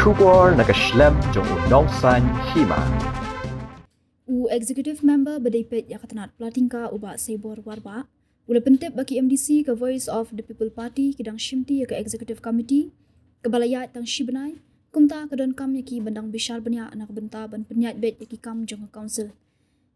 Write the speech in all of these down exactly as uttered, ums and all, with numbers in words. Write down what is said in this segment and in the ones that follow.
Khubor na ka shlem jong u Nongsaiñ Hima. U Executive Member ba dei peit ïa ka tnat Platyngka u Bah Seibor Warbah u la pyntip ba ki M D C ka Voice of the People Party ki dang shimti ïa ka Executive Committee kaba la ïaid tang shi bnai, kumta ka donkam ïa ki ban dang bishar bniah na ka bynta ban pynïaid beit ïa ki kam jong ka Council.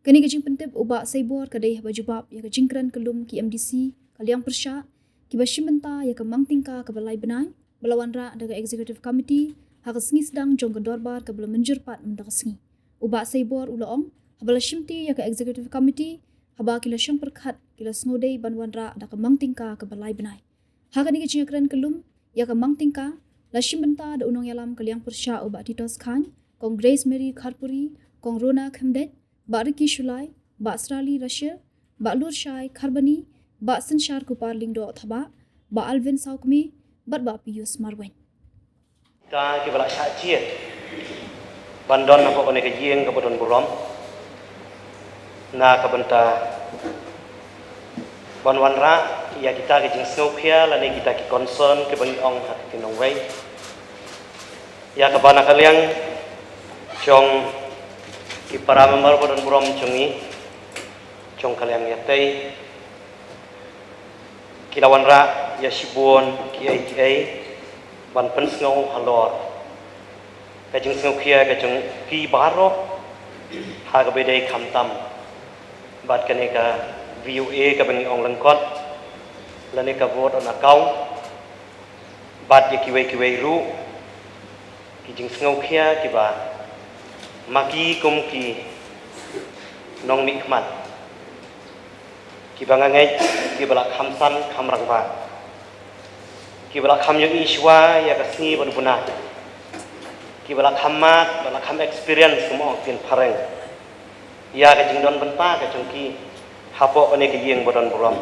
Kane ka jingpyntip u Bah Seibor ka dei haba jubab ïa ka jingkren ka lum ki M D C ka liang pyrshah kiba shim bynta ïa ka mang tyngka kaba lai bnai ba la wanrah da ka Executive Committee ha ka sngi sdang jong ka dorbar kaba la mynjur pat mynta ka sngi. U Bah Seibor u la ong haba la shimti ïa ka Executive Committee, haba ki la shong pyrkhat, ki la sngewdei ban wanrah da ka mang tyngka kaba lai bnai. Ha kane ka jingkren ka lum ïa ka mang tyngka la shim bynta da u nongïalam ka liang pyrshah u Bah Titos Chyne, Kong Grace Mary Kharpuri, Kong Rona Khymdeit, Bah Ricky Shullai, Bah Srali Rashir, Bah Lurshai Kharbani, Bah Synshar Kupar Lyngdoh Thabah, Bah Alvin Sawkmie bad Bah Pius Marwein. Kita kiba la shah jied ban don hapoh kane ka ïing kaba don burom na ka bynta ban wanrah ïa kita ki jingsngewkhia lane kita ki concern kiba ngi ong ha ka ktien nongwei, ïa kaba na ka liang jong ki para member ba don burom jong ngi, jong ka liang ïatei, ki la wanrah ïa shibun kiei kiei ban pynsngew halor ka jingsngewkhia ka jong phi baroh ha kaba dei khamtam bad kane ka V O A kaba ngi ong lyngkot, lane ka vote on account, bad ïa kiwei kiwei ruh ki jingsngewkhia kiba ma ki kum ki nongmihkhmat kiba nga ngeit kiba la kham san kham rangbah, kiba la kham ïohi shuwa ïa ka sngi bad u bnai, kiba la kham mad, ba la kham experience kum ong ktien phareng ïa ka jingdon bynta ka jong ki hapoh kane ka ïing ba don burom.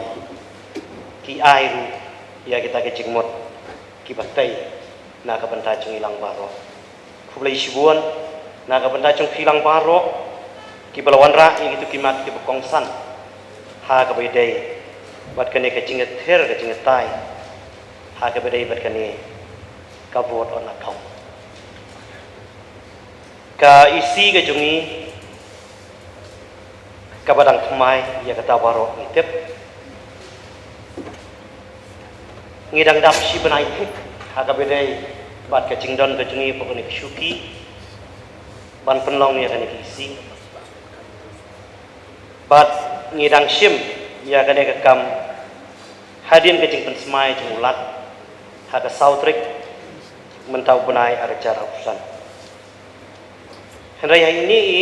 Ki ai ruh ïa kita ki jingmut kiba tei na ka bynta jong ngi lang baroh. Khublei shibun na ka bynta jong phi lang baroh kiba la wanrah ïa kito ki mat kiba kongsan ha kaba ïadei bad kane ka jingïathir ka jingïatai ha kaba ïadei bad kane ka vote on account. Ka E C ka jong ngi kaba dang thymmai ïa kata baroh ngi tip. Ngi dang dap shi bnai thik ha kaba ïadei bad ka jingdon ka jong ngi hapoh kane ka shuki ban pynlong ïa kane ka E C. Bad ngi dang shim ïa kane ka kam hadien ka jingpynsmai jong u Lat ha ka saw tarik mynta u bnai arhajar arphew san. Hynrei ha ine i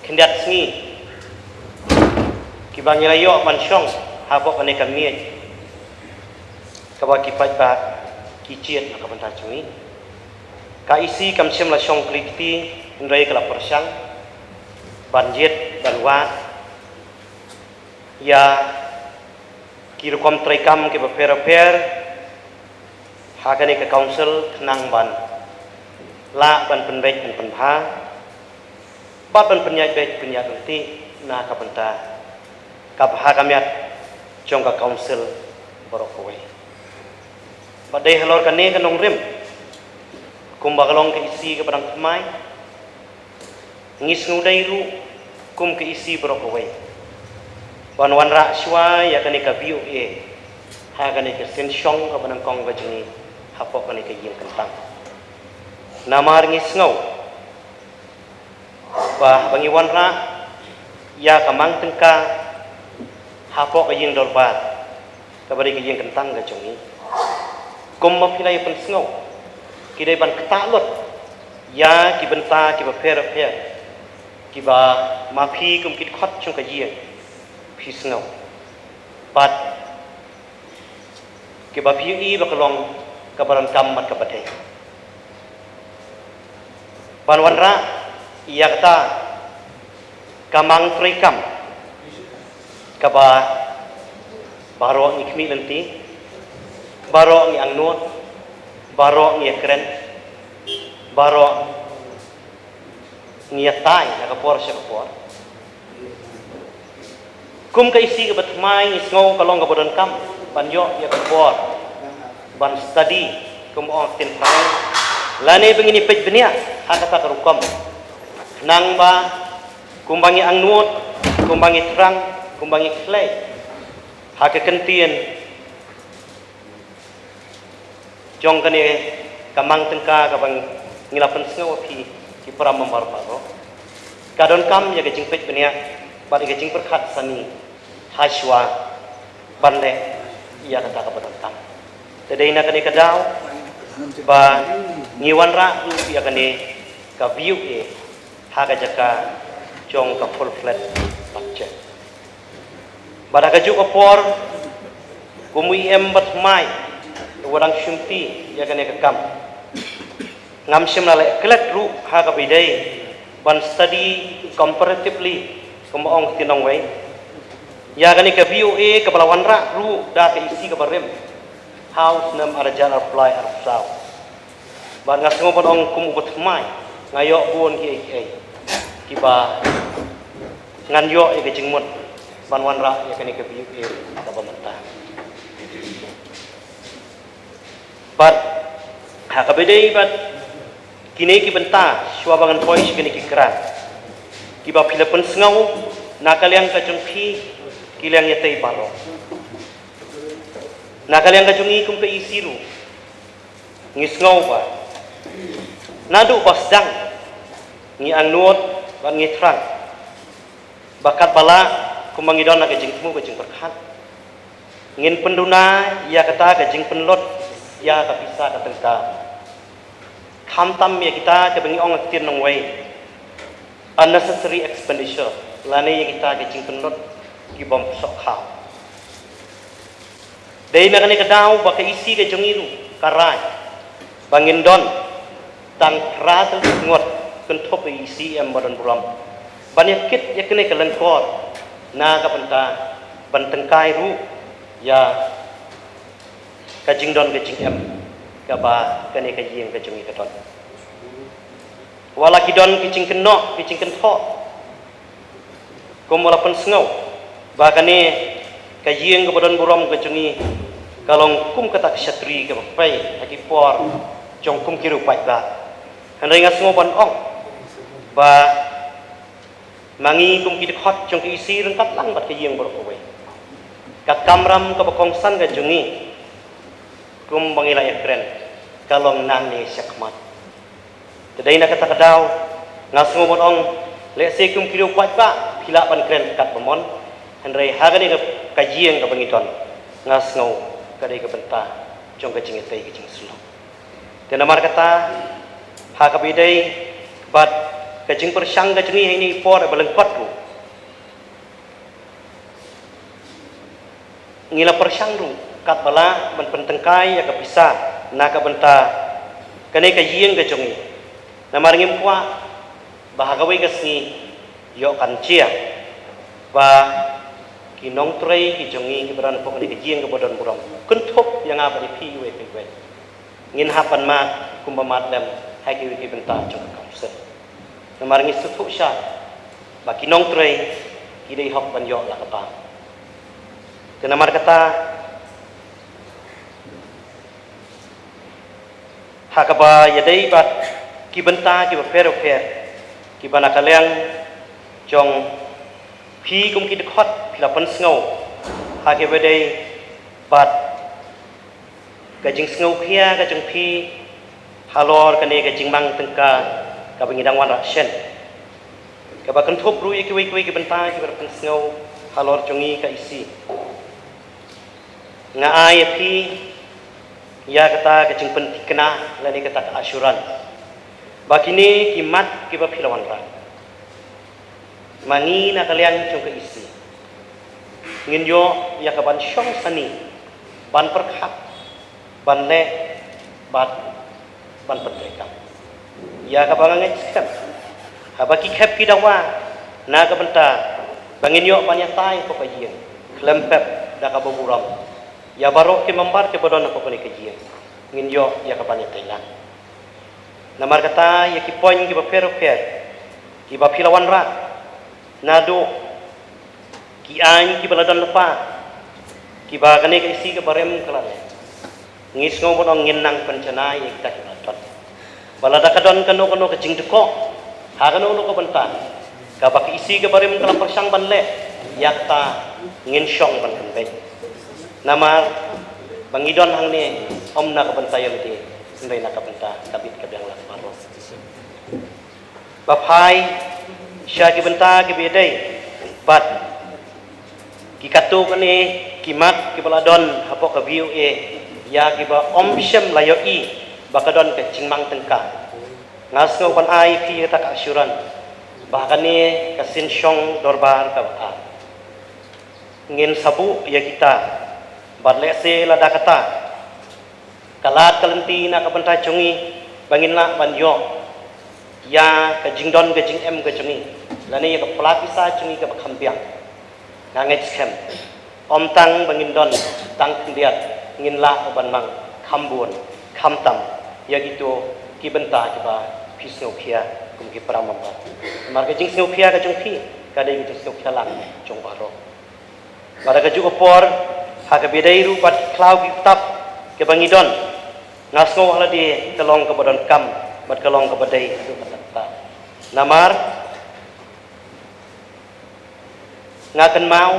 khyndiat sngi kiba ngi la ïoh ban shong hapoh kane ka miej kaba ki paidbah ki jied na ka bynta jong ngi, ka E C kam shym la shong kli kti, hynrei ka la pyrshang ban jied ban wad ïa ki rukom treikam kiba pher bapher ha kane ka council khnang ban lah ban pynbeit ban pynbha bad ban pynïaid beit pynïaid ryntih na ka bynta ka bha ka miat jong ka council baroh kawei. Bad dei halor kane ka nongrim kumba ka long ka E C kaba dang thymmai, ngi sngewdei ruh kum ka E C baroh kawei ban wanrah shuwa ïa kane ka V O A ha kane ka sien shong kaba nyngkong ka jong ngi hapoh kane ka ïing kyntang. Namar ngi sngew ba haba ngi wanrah ïa ka mang tyngka hapoh ka ïing dorbar kaba dei ka ïing kyntang ka jong ngi, kum ma phi la ïa pynsngew, ki dei ban ktah lut ïa ki bynta kiba pher bapher kiba ma phi kum ki dkhot jong ka ïing phi sngew bad kiba phi ïohi ba ka long kaba donkam bad kaba dei ban wanrah ïa kata ka mang treikam kaba baroh ngi khmih lynti, baroh ngi angnud, baroh ngi ïakren, baroh ngi ïatai na ka por sha ka por. Kum ka E C kaba thymmai ngi sngew ka long kaba donkam ban ïoh ïa ka por ban study, kum ong ktien phareng, Lane ba ngin ïa peit bniah ha kata ka rukom. Nangba kumba ngi angnud, kumba ngi thrang, kumba ngi khlei ha ka kyntien jong kane ka mang tyngka kaba ngi la pynsngew ïa phi ki para member baroh. Ka donkam ïa ka jingpeit bniah bad ïa ka jingpyrkhat sani ha shuwa ban leh ïa kata kaba donkam. Te dei na kane ka daw ba ngi wanrah ruh ïa kane ka V O A ha ka jaka jong ka full fledged budget. Bad ha kajuh ka por, kum u E M bathymmai uba dang shimti ïa kane ka kam, ngam shym la leh klet ruh ha kaba ïadei ban study comparatively, kumba ong ktien nongwei, ïa kane ka V O A kaba la wanrah ruh da ka E C kaba rim ha u snem arhajar arphew lai arphew saw. Bad nga sngew ban ong kum u bathymmai, nga ïoh bun kiei kiei kiba ngan ïoh ïa ka jingmut ban wanrah ïa kane ka V O A kaba mynta. Bad ha kaba ïadei bad kine ki bynta, shuwa ba ngan poi sha kine ki grant, kiba phi la pynsngew na ka liang ka jong phi, ki liang ïatei baroh. Na ka liang ka jong ngi kum ka E C ruh, ngi sngew ba naduh ba sdang ngi angnud bad ngi thrang ba katba lah, kumba ngi don ha ka jingthmu ka jingpyrkhat, ngin pynduna ïa kata ka jingpynlut ïa ka pisa ka tyngka, khamtam ïa kita kaba ngi ong ha ktien nongwei unnecessary expenditure, lane ïa kita ki jingpynlut ki bym sohkhaw. Dei na kane ka daw ba ka E C ka jong ngi ruh ka rai ba ngin don tang phra tylli ki ngut kynthup ïa i C M ba don burom ban ïa kit ïa kane ka lyngkor na ka bynta ban tyngkai ruh ïa ka jingdon ka jingem kaba kane ka ïing ka jong ngi ka don. Wat la ki don ki jingkynnoh ki jingkynthoh, kum ba la pynsngew ba kane ka ïing kaba don burom ka jong ngi ka long kum kata ka shatri kaba pei ha ki por jong kum ki riewpaidbah. Hynrei nga sngew ban ong ba ma ngi kum ki dkhot jong ka E C ryngkat lang bad ka ïing baroh kawei, ka kamram kaba kongsan ka jong ngi kum ba ngi la ïakren ka long nangne shakhmat. Te dei na kata ka daw nga sngew ban ong, lehse kum ki riewpaidbah phi lah ban kren katba mon, hynrei ha kane ka, ka ïing kaba ngi don, nga sngew ka dei ka bynta jong ka jingïatei ka jingsnoh. Te namar kata, ha kaba ïadei bad ka jingpyrshang ka jong ngi ha ine i por ba lyngkot ruh, ngi la pyrshang ruh katba lah ban pyntyngkai ïa ka pisa na ka bynta kane ka ïing ka jong ngi. Namar ngim kwah ba ha kawei ka sngi ïoh kan jia ba ki nongtrei ki jong ngi kiba don hapoh kane ka ïing kaba don burom, kynthup ïa nga bad ïa phi iwei pa iwei, ngin hap ban mad kumba mad lem ha kiwei ki bynta jong ka council. Namar ngi sngewthuh shai ba ki nongtrei ki dei hok ban ïoh la ka bam. Te namar kata, ha kaba ïadei bad ki bynta kiba pher bapher kiba na ka liang jong phi kum ki dkhot phi la pynsngew ha kaba ïadei bad ka jingsngewkhia ka jong phi halor kane ka jingmang tyngka kaba ngi dang wanrah shen, kaba kynthup ruh ïa kiwei kiwei ki bynta kiba la pynsngew halor jong ngi ka E C. Nga ai ïa phi ïa kata ka jingpynthikna lane kata ka assurance ba kine ki mat kiba phi la wanrah, ma ngi na ka liang jong ka E C ngin ïoh ïa ka ban shong sani, ban pyrkhat, ban leh bad ban pyntreikam ïa kaba nga ngeit skhem. Haba ki khep ki dawa na ka bynta ba ngin ïoh ban ïatai hapoh ka ïing khlem pep da kaba burom, ïa baroh ki member kiba don hapoh kane ka ïing ngin ïoh ïa ka ban ïatai lang. Namar kata ïa ki point kiba pher bapher kiba phi la wanrah, naduh ki aiñ kiba la don lypa kiba kane ka E C kaba rim ka la leh, ngi sngew ban ong ngin nang pynjanai ïa kita kiba la don. Ba lada ka don kano kano ka jingdkoh ha kano kano ka bynta kaba ka isi kaba rim ka la pyrshang ban leh, ïa kata ngin shong ban pynbeit. Namar ba ngi don hangne ym na ka bynta ïa lade, hynrei na ka bynta ka bit ka biang la ka baroh. Ba phai sha ki bynta kiba ïadei bad ki katto katne ki mat kiba la don hapoh ka V O A, ïa kiba ym shym la ïohi ba ka don ka jingmang tyngka. Nga sngew ban ai phi kata ka assurance ba kane ka sien shong dorbar kaba ar ngin sa buh ïa kita, bad lehse lada kata ka lad ka lynti na ka bynta jong ngi ba ngin lah ban ïoh ïa ka jingdon ka jingem ka jong ngi, lane ïa ka pla pisa jong ngi kaba kham biang. Nga ngeit skhem, ym tang ba ngin don tang khyndiat, ngin lah ban mang kham bun kham tam ïa kito ki bynta kiba phi sngewkhia kum ki para member. Namar ka jingsngewkhia ka jong phi ka dei ka jingsngewkhia lang jong baroh. Bad ha kajuh ka por, ha kaba ïadei ruh bad ki khlaw ki btap kiba ngi don, nga sngew ha lade ka long kaba donkam bad ka long kaba dei haduh katta katta. Namar nga kynmaw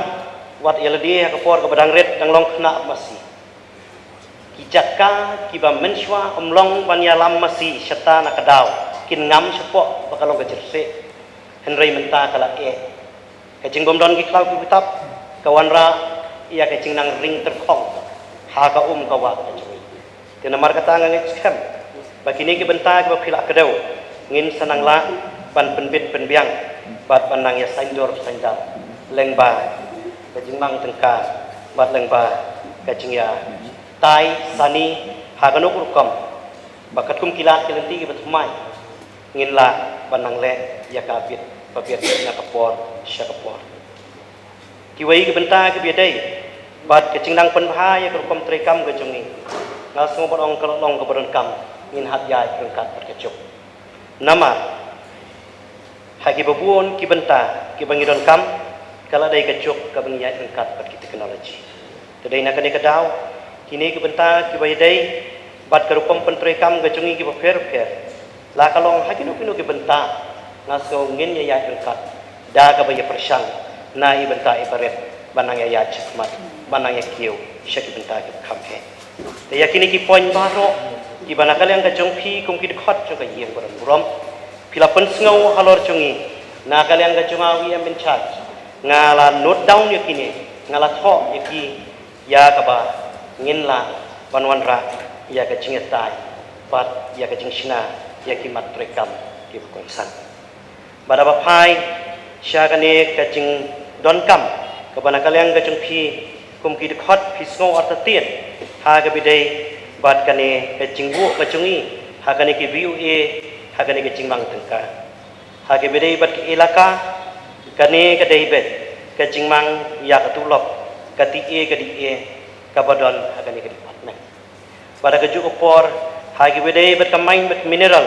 wat ïa lade ha ka por kaba dang rit dang long khynnah masi, ki jaka kiba mynshuwa ym long ban ïalam masi shata na ka daw, kin ngam shapoh ba ka long ka jyrsieh. Hynrei mynta ka la eh. Ka jingbym don ki khlaw ki btap ka wanrah ïa ka jingnang ring tyrkhong ha ka um ka wah ka jong ngi. Te namar kata nga ngeit skhem ba kine ki bynta kiba phi la kdew ngin sa nang lah ban pynbit pynbiang bad ban nang ïa saiñdur saiñdar lyngba ka jingmang tyngka bad lyngba ka jingïatai sani ha kano ka rukom ba katkum ki lad ki lynti kiba thymmai ngin lah ban nang leh ïa ka bit pa bit na ka por sha ka por. Kiwei ki bynta kiba ïadei bad ka jingnang pynbha ïa ka rukom treikam ka jong ngi, nga sngew ban ong ka la long kaba donkam ngin hap ïaid ryngkat bad ka juk. Namar ha kiba bun ki bynta kiba ngi donkam ka la dei ka juk kaba ngi ïaid ryngkat bad ki technology. Te dei na kane ka daw kine ki bynta kiba ïadei bad ka rukom pyntreikam ka jong ngi kiba pher pher, la ka long ha kino kino ki bynta, nga sngew ngin ïa ïaid ryngkat da kaba ïa pyrshang na i bynta i barit ban nang ïa ïaid shakhmat, ban nang ïa kiew sha ki bynta kiba kham heh. Te ïa kine ki point baroh kiba na ka liang ka jong phi kum ki dkhot jong ka ïing ba don burom, phi la pynsngew halor jong ngi na ka liang ka jong nga u E M in charge, nga la note down ïa kine, nga la thoh ïa ki, ïa kaba ngin lah ban wanrah ïa ka jingïatai bad ïa ka jingshna ïa ki mat treikam kiba kongsan. Bad haba phai sha kane ka jingdonkam kaba na ka liang ka jong phi kum ki dkhot, phi sngew artatien ha kaba ïadei bad kane ka jingbuh ka jong ngi ha kane ka V O A, ha kane ka jingmang tyngka, ha kaba ïadei bad ka elaka, kane ka dei beit ka jingmang ïa ka tulop ka D A ka D A kaba don ha kane ka department. Bad ha kajuh ka por ha kaba ïadei bad ka mine bad mineral,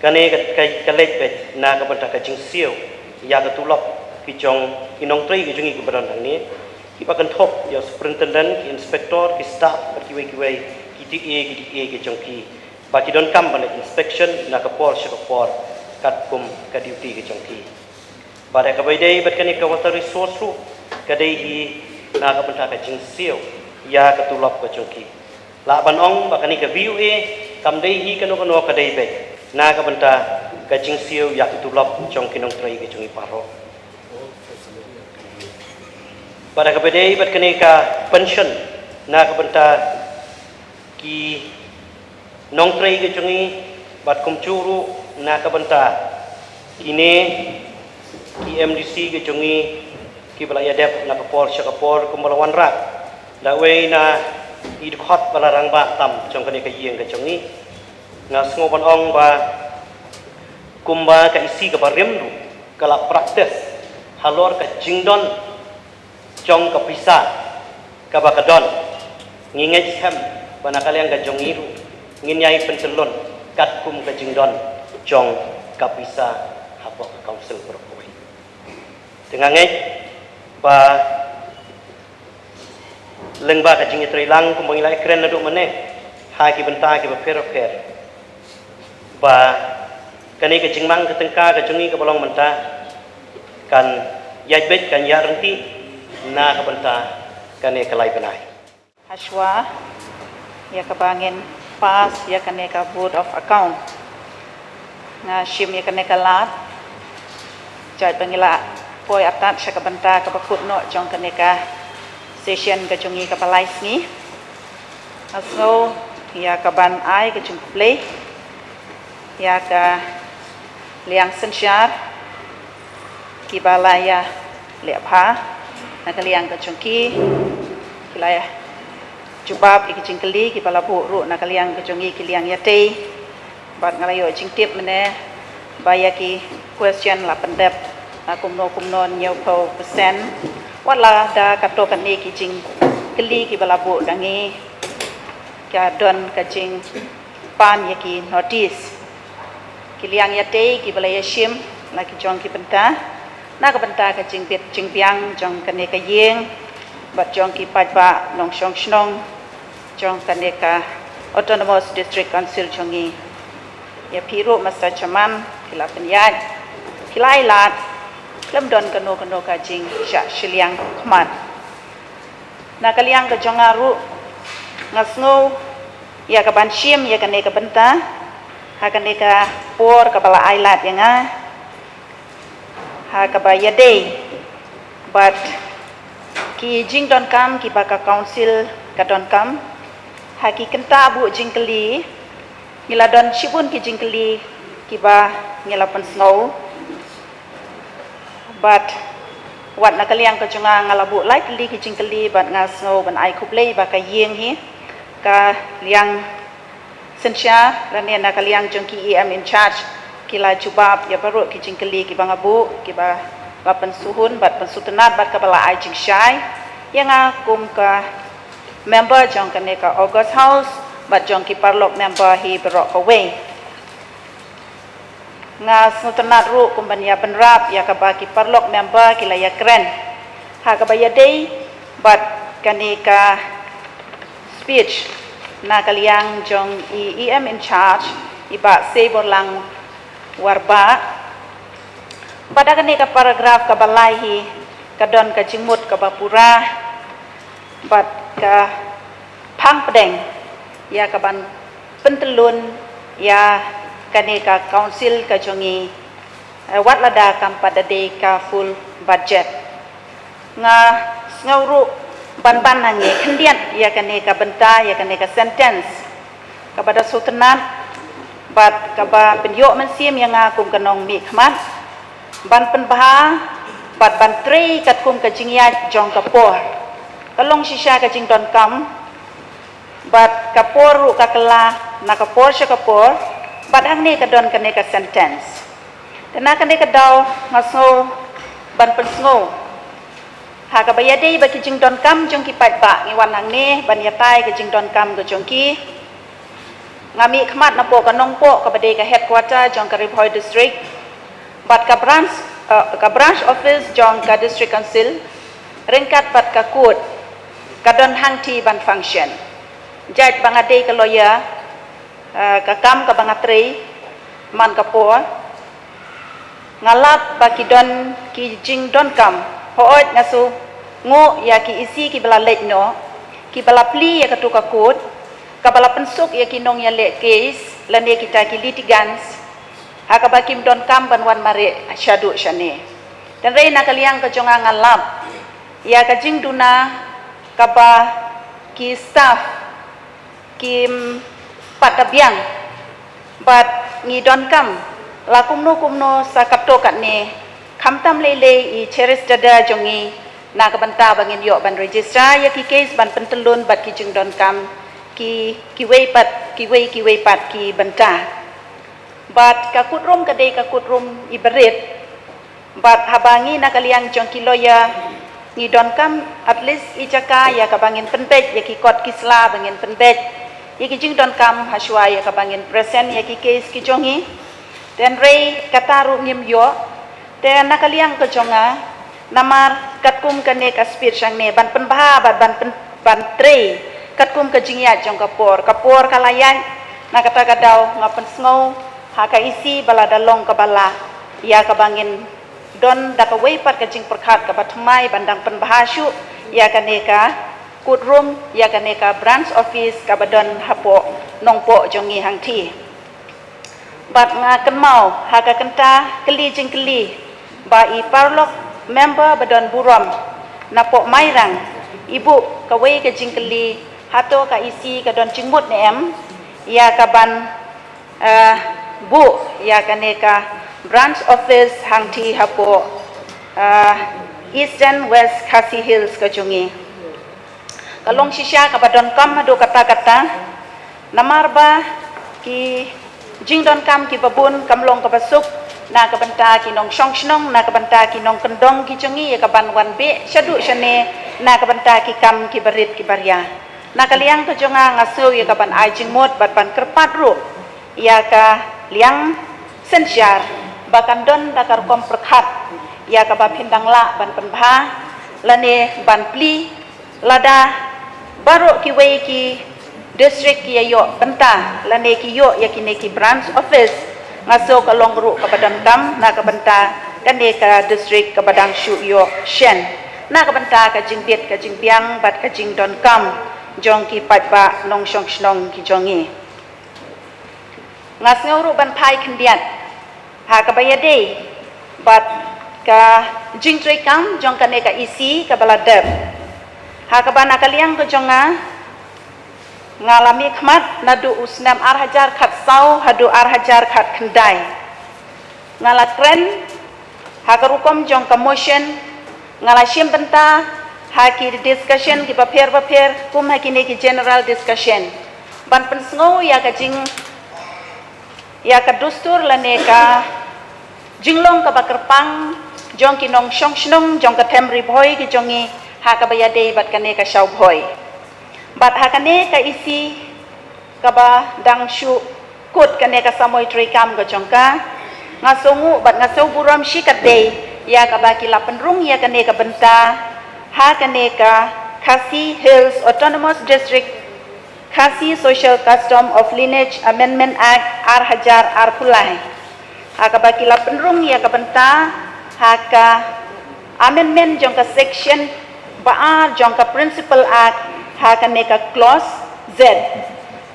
kane ka, ka, ka leit beit na ka bynta ka jingsiew ïa ka tulop ki jong ki nongtrei ki jong ngi kiba don hangne, kiba kynthup ïa u superintendent, ki inspector, ki staff bad kiwei kiwei, ki D A, ki D A ki jong ki, ba ki donkam ban leit inspection na ka por sha ka por katkum ka duty ka jong ki. Bad ha kaba ïadei bad kane ka water resource ruh ka dei hi na ka bynta ka jingsiew ïa ka tulop ka jong ki. Lah ban ong ba kane ka V O A kam dei hi kano kano, ka dei beit na ka bynta ka jingsiew ïa ka tulop jong ki nongtrei ka jong ngi baroh. Bad ha kaba ïadei bad kane ka pension na ka bynta ki nongtrei ka jong ngi bad kumjuh ruh na ka bynta kine ki M D C ka jong ngi kiba la ïadep na ka por sha ka por kumba la wanrah da uwei na i dkhot ba la rangbah tam jong kane ka ïing ka jong ngi. Nga sngew ban ong ba kumba ka isi kaba rim ruh ka la practice halor ka jingdon jong ka pisa kaba ka don, ngi ngeit skhem ba na ka liang ka jong ngi ruh ngin ïai pyntyllun katkum ka jingdon jong ka pisa hapoh ka council baroh kawei. Te nga ngeit ba lyngba ka jingïatreilang kumba ngi la ïakren naduh mynne ha ki bynta kiba pher pher, Ba kane ka jingmang ka tyngka ka jong ngi kaba long mynta kan ïaid beit, kan ïaid ryntih na ka bynta kane ka lai bnai. Hashwa ïa kaba ngin pass ïa kane ka vote of account, nga shim ïa kane ka lad. Jait ba ngi la poi artat sha ka bynta kaba kut noh jong kane ka session ka jong ngi kaba lai sngi, nga sngew ïa kaban ai ka jingkhublei ïa ka liang synshar kiba la ïa leh bha na ka liang ka jong ki, ki la ïa jubab ïa ki jingkylli kiba la buh ruh na ka liang ka jong ngi ki liang ïatei. Bad nga la ïoh jingtip mynne ba ïa ki question la pyndep na kumno kumno hynñiewphew percent. Wat la da kato kane ki jingkylli kiba la buh da ngi, ka don ka jingpan ïa ki notice. Ki liang ïatei kiba la ïa shim na ki jong ki bynta, na ka bynta ka jingbit jingbiang jong kane ka ïing bad jong ki paidbah nongshong shnong jong kane ka Autonomous District Council jong ngi. Ïa phi ruh Master Chairman, ki la pynïaid, ki la ai lad, khlem don kano kano ka jingshah shiliang khmat. Na ka liang ka jong nga ruh, nga sngew ïa kaban shim ïa kane ka bynta ha kane ka por kaba la ai lad ïa nga, ha kaba ïadei bad ki jingdonkam kiba ka council ka donkam. Ha ki kynta buh jingkylli, ngi la don shibun ki jingkylli kiba ngi la pynsngew. Bad wat na ka liang ka jong nga, nga la buh lai tylli ki jingkylli bad nga sngew ban ai khublei ba ka ïing hi, ka liang synshar lane na ka liang jong ki E M in charge, ki la jubab ïa baroh ki jingkylli kiba nga buh, kiba la pynsngewhun bad pynsngewtynnad bad kaba la ai jingshai ïa nga kum ka member jong kane ka August House bad jong ki paralok member hi baroh kawei. Nga sngewtynnad ruh kum ban ïa bynrap ïa kaba ki paralok member ki la ïa kren ha kaba ïadei bad kane ka speech na ka liang jong i E M in charge, i Bah Seiborlang Warbah. Bad ha kane ka paragraph kaba lai hi, ka don ka jingmut kaba pura bad ka phang pdeng ïa kaban pyntyllun ïa kane ka council ka jong ngi, eh, wat lada kam pat da dei ka full budget. Nga sngew ruh ban ban hangne khyndiat ïa kane ka bynta, ïa kane ka sentence kaba da sngewtynnad bad kaba pynïoh mynsiem ïa nga kum ka nongmihkhmat ban pynbha bad ban trei katkum ka jingïaid jong ka por. Ka long shisha ka jingdonkam bad ka por ruh ka kylla na ka por sha ka por. Bad hangne ka don kane ka sentence. Te na kane ka daw nga sngew ban pynsngew ha kaba ïadei bad ki jingdonkam jong ki paidbah, ngi wan hangne ban ïatai ka jingdonkam ka jong ki. Nga mihkhmat napoh ka Nongpoh kaba dei ka headquarter jong ka Ri Bhoi District bad ka branch, eh, ka branch office jong ka District Council ryngkat bad ka court ka don hangtei ban function. Jait ba nga dei ka lawyer, eh, ka kam kaba nga trei man ka por, nga lap ba ki don ki jingdonkam. Hooid nga sngew ïa ki E C kiba la leit noh, kiba la plie ïa katu ka court, kaba la pynsuk ïa ki nongïaleh case lane kita ki litigants ha kaba kim donkam ban wan mareh shaduh shane. Hynrei na ka liang ka jong nga, nga lap ïa ka jingduna kaba ki staff kim pat da biang bad ngi donkam la kumno kumno sa katto katne, khamtam lei lei i Cherish Dada jong ngi na ka bynta ba ngin ïoh ban register ïa ki case ban pyntyllun bad ki jingdonkam ki, kiwei pat, kiwei kiwei pat ki bynta. Bad ka courtroom ka dei ka courtroom i barit. Bad haba ngi na ka liang jong ki lawyer ngi donkam at least i jaka ïa kaba ngin pynbeit ïa ki kot ki sla ba ngin pynbeit ïa ki jingdonkam hashwa ïa kaba ngin present ïa ki case ki jong ngi. Hynrei kata ruh ngim ïoh. Te na ka liang ka jong nga, namar katkum kane ka speech hangne ban pynbha bad ban pyn, ban trei katkum ka jingïaid jong ka por, ka por ka la ïaid. Na kata ka daw nga pynsngew Ha ka EC ba la da long kaba lah, ïa kaba ngin don da kawei pat ka jingpyrkhat kaba thymmai ban dang pynbha shuh ïa kane ka courtroom, ïa kane ka branch office kaba don hapoh Nongpoh jong ngi hangthie. Bad nga kynmaw ha ka kynta kylli jingkylli ba i paralok member ba don burom napoh Mairang i buh kawei ka jingkylli, hato ka EC ka don jingmut ne em ïa kaban, eh, buh ïa kane ka branch office hangthie hapoh, eh, Eastern West Khasi Hills ka jong ngi. Ka long shisha kaba donkam haduh katta katta, namar ba ki jingdonkam kiba bun kam long kaba suk na ka bynta ki nongshong shnong, na ka bynta ki nongkyndong ki jong ngi ïa kaban wan beh shaduh shane na ka bynta ki kam kiba rit kiba ria. Na ka liang ka jong nga, nga sngew ïa kaban ai jingmut bad ban kyrpad ruh ïa ka liang synshar ba kan don da ka rukom pyrkhat ïa kaba phin dang lah ban pynbha lane ban plie, lada baroh kiwei ki district ki ïa ïoh bynta lane ki ïoh ïa kine ki branch office, nga sngew ka long ruh kaba donkam na ka bynta kane ka district kaba dang shu ïoh shen na ka bynta ka jingbit ka jingbiang bad ka jingdonkam jong ki paidbah nongshong shnong ki jong ngi. Nga sngew ruh ban phai khyndiat ha kaba ïadei bad ka jingtreikam jong kane ka EC kaba la dep. Ha kaba na ka liang ka jong nga, nga la mihkhmat naduh u snem ar hajar khatsaw haduh ar hajar khatkhyndai. Nga la kren ha ka rukom jong ka motion, nga la shim bynta ha ki discussion kiba pher ba pher kum ha kine ki general discussion ban pynsngew ïa ka jing ïa ka dustur lane ka jinglong kaba kyrpang jong ki nongshong shnong jong ka them Ri Bhoi ki jong ngi ha kaba ïadei bad kane ka Shaw Bhoi. Bad ha kane ka EC kaba dang shu kut kane ka samoi treikam ka jong ka, nga sngew bad nga sngew burom shikatdei ïa kaba ki la pynrung ïa kane ka bynta ha kane ka Khasi Hills Autonomous District Khasi Social Custom of Lineage Amendment Act ar hajar arphew lai. Ha kaba ki la pynrung ïa ka bynta ha ka amendment jong ka section ba ar jong ka Principal Act ha kane ka clause Z.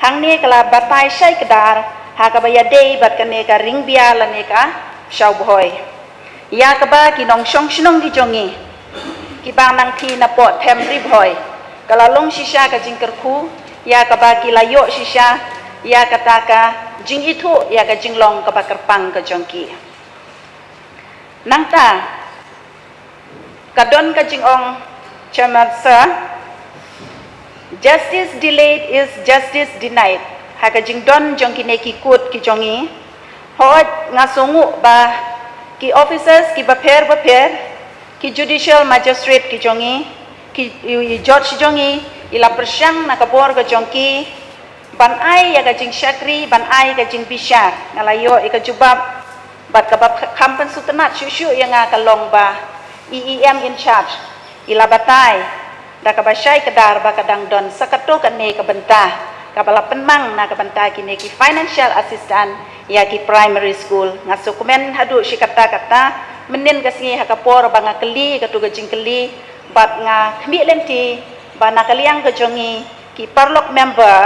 Hangne ka la batai shai kdar ha kaba ïadei bad kane ka ring bia lane ka Shaw Bhoi. Ïa kaba ki nongshong shnong ki jong ngi kiba nang thie napoh them Ri Bhoi, ka la long shisha ka jingkyrkhu ïa kaba ki la ïoh shisha ïa kata ka jingithuh ïa ka jinglong kaba kyrpang ka jong ki. Nangta ka don ka jingong, Chairman Sir, "Justice delayed is justice denied." Ha ka jingdon jong kine ki kut ki jong ngi, hooid nga sngew ba ki officers kiba pher ba pher, ki judicial magistrate ki jong ngi, ki, i, i judge jong ngi, i la pyrshang na ka bor ka jong ki ban ai ïa ka jingshakri, ban ai ka jingbishar. Nga la ïoh ïa ka jubab bad kaba kham pynsngewtynnat shuh shuh ïa nga ka long ba i EM in charge i la batai da kaba shai kdar ba ka dang don sa katto katne ka bynta kaba la pynmang na ka bynta kine ki financial assistance ïa ki primary school. Nga sngewkmen haduh shi katta katta, mynnin ka sngi ha ka por ba nga kylli katto ka jingkylli bad nga khmih lynti ba na ka liang ka jong ngi ki paralok member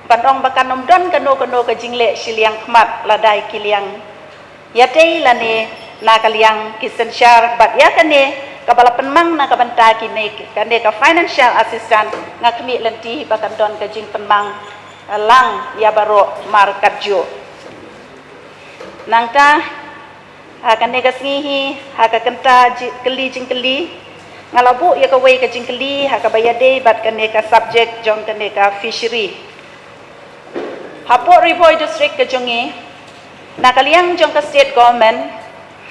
ban ong ba kan ym don kano kano ka jingleh shiliang khmat lada ïa ki liang ïatei lane na ka liang ki synshar bad ïa kane kaba la pynmang na ka bynta kine, kane ka financial assistance, nga khmih lynti ba kan don ka jingpynmang lang ïa baroh markatjuh. Nangta ha kane ka sngi hi, ha ka kynta ji-, kylli jingkylli, nga la buh ïa kawei ka jingkylli ha kaba ïadei bad kane ka subject jong kane ka fishery. Hapoh Ri Bhoi District ka jong ngi, na ka liang jong ka state government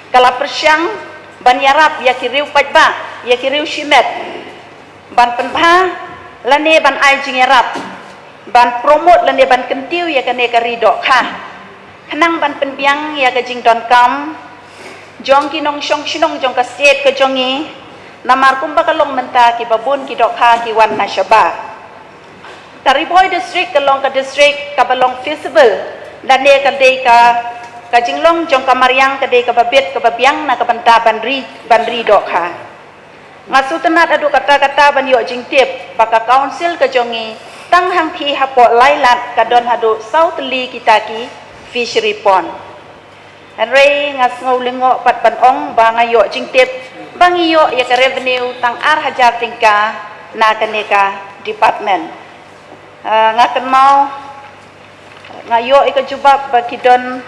ka la pyrshang ban ïarap ïa ki riew paidbah, ïa ki riew shimet, ban pynbha lane ban ai jingïarap, ban promote lane ban kyntiew ïa kane ka ri dohkha khnang ban pynbiang ïa ka jingdonkam jong ki nongshong shnong jong ka state ka jong ngi. Namar kumba ka long mynta, kiba bun ki dohkha ki wan na shabar. Ka Ri Bhoi District ka long ka district kaba long feasible Lane ka dei ka, ka jinglong jong ka mariang ka dei kaba bit kaba biang na ka bynta ban ri, ban ri dohkha. Nga sngewtynnat haduh katta katta ban ïoh jingtip ba ka council ka jong ngi tang hangthie hapoh lai lad ka don haduh saw tylli kita ki fishery pond. Hynrei nga sngew lyngngoh pat ban ong ba nga ïoh jingtip ba ngi ïoh ïa ka revenue tang ar hajar tyngka na kane ka department. Ah, nga kynmaw, nga ïoh ïa ka jubab ba ki don,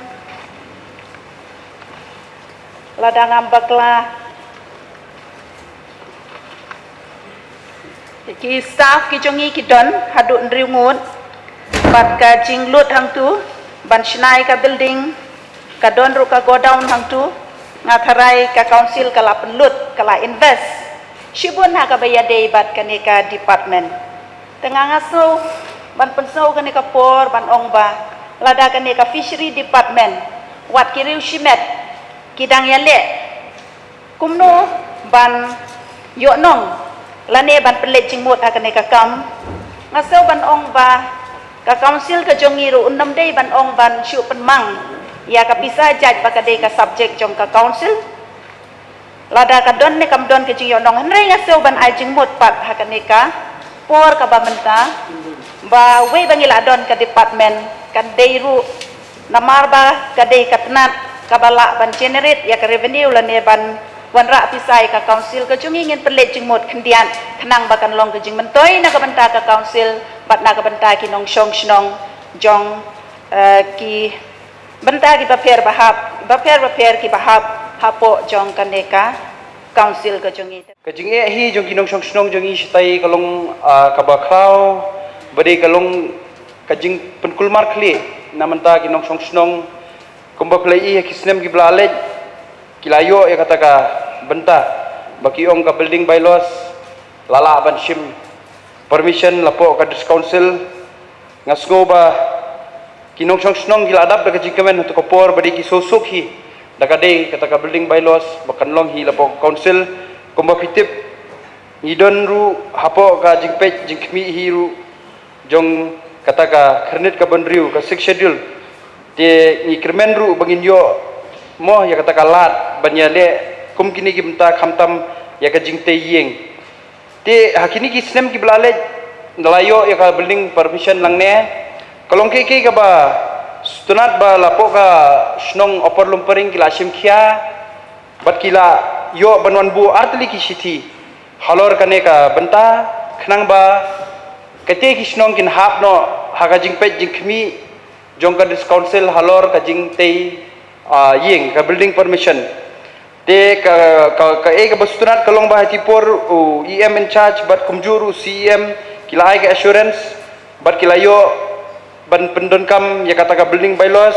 lada ngam bakla, ki staff ki jong ngi ki don haduh hynriew ngut, bad ka jinglut hangtu ban shna ïa ka building, ka don ruh ka godown hangtu. Nga tharai ka council ka la pynlut, ka la invest shibun ha kaba ïadei bad kane ka department. Te nga, nga sngew ban pynsngew kane ka por ban ong ba lada kane ka fishery department, wat ki riew shimet ki dang ïaleh kumno ban ïoh nong lane ban pynleit jingmut ha kane ka kam. Nga sngew ban ong ba ka council ka jong ngi ruh un ym dei ban ong ban shu pynmang ïa ka pisa jait ba ka dei ka subject jong ka council. Lada ka don ne kam don ka jingïohnong, hynrei nga sngew ban ai jingmut pat ha kane ka por kaba mynta ba wei ba ngi la don ka department, kan dei ruh namar ba ka dei ka tnat kaba lah ban generate ïa ka revenue lane ban wanrah pisa ïa ka council ka jong ngi, ngin pynleit jingmut khyndiat khnang ba kan long ka jingmyntoi na ka bynta ka council bad na ka bynta ki nongshong shnong jong, eh, ki bynta ki bapher bahap, bapher bapher ki bahap hapoh jong kane ka council ka jong ngi. Ka jingeh hi jong ki nongshong shnong jong ngi shatai ka long, ah, kaba khraw, ba dei ka long ka jingpynkulmar khlieh na bynta ki nongshong shnong. Kumba phi la ïohi ha ki snem kiba la leit, ki la ïoh ïa kata ka bynta ba ki ong ka building bylaws la lah ban shim permission la poh ka district council. Nga sngew ba ki nongshong shnong ki la dap da ka jingkmen ha tu ka por ba dei ki sosuk hi da ka dei kata ka building bylaws ba kan long hi la poh ka council. Kumba phi tip, ngi don ruh hapoh ka jingpeit jingkhmih hi ruh jong kata ka khyrnit ka bynriew, ka Sixth Schedule. Te ngi kyrmen ruh ba ngin ïoh mo ïa kata ka lad ban ïaleh kum kine ki bynta khamtam ïa ka jingtei ïing. Te ha kine ki snem kiba la leit, nda la ïoh ïa ka building permission lang ne, ka long kiei kiei kaba sngewtynnat ba la poh ka shnong Upper Lumparing ki la shim khia bad ki la ïoh ban wan buh artylli ki shithi halor kane ka bynta, khnang ba kata ki shnong kin hap noh ha ka jingpeit jingkhmih jong ka district council halor ka jingtei, ah, ïing, ka building permission. Te ka, ka, kaei kaba sngewtynnat ka long ba ha ki por u E M in charge bad kumjuh ruh u C E M ki la ai ka assurance bad ki la ïoh ban pyndonkam ïa kata ka building bylaws.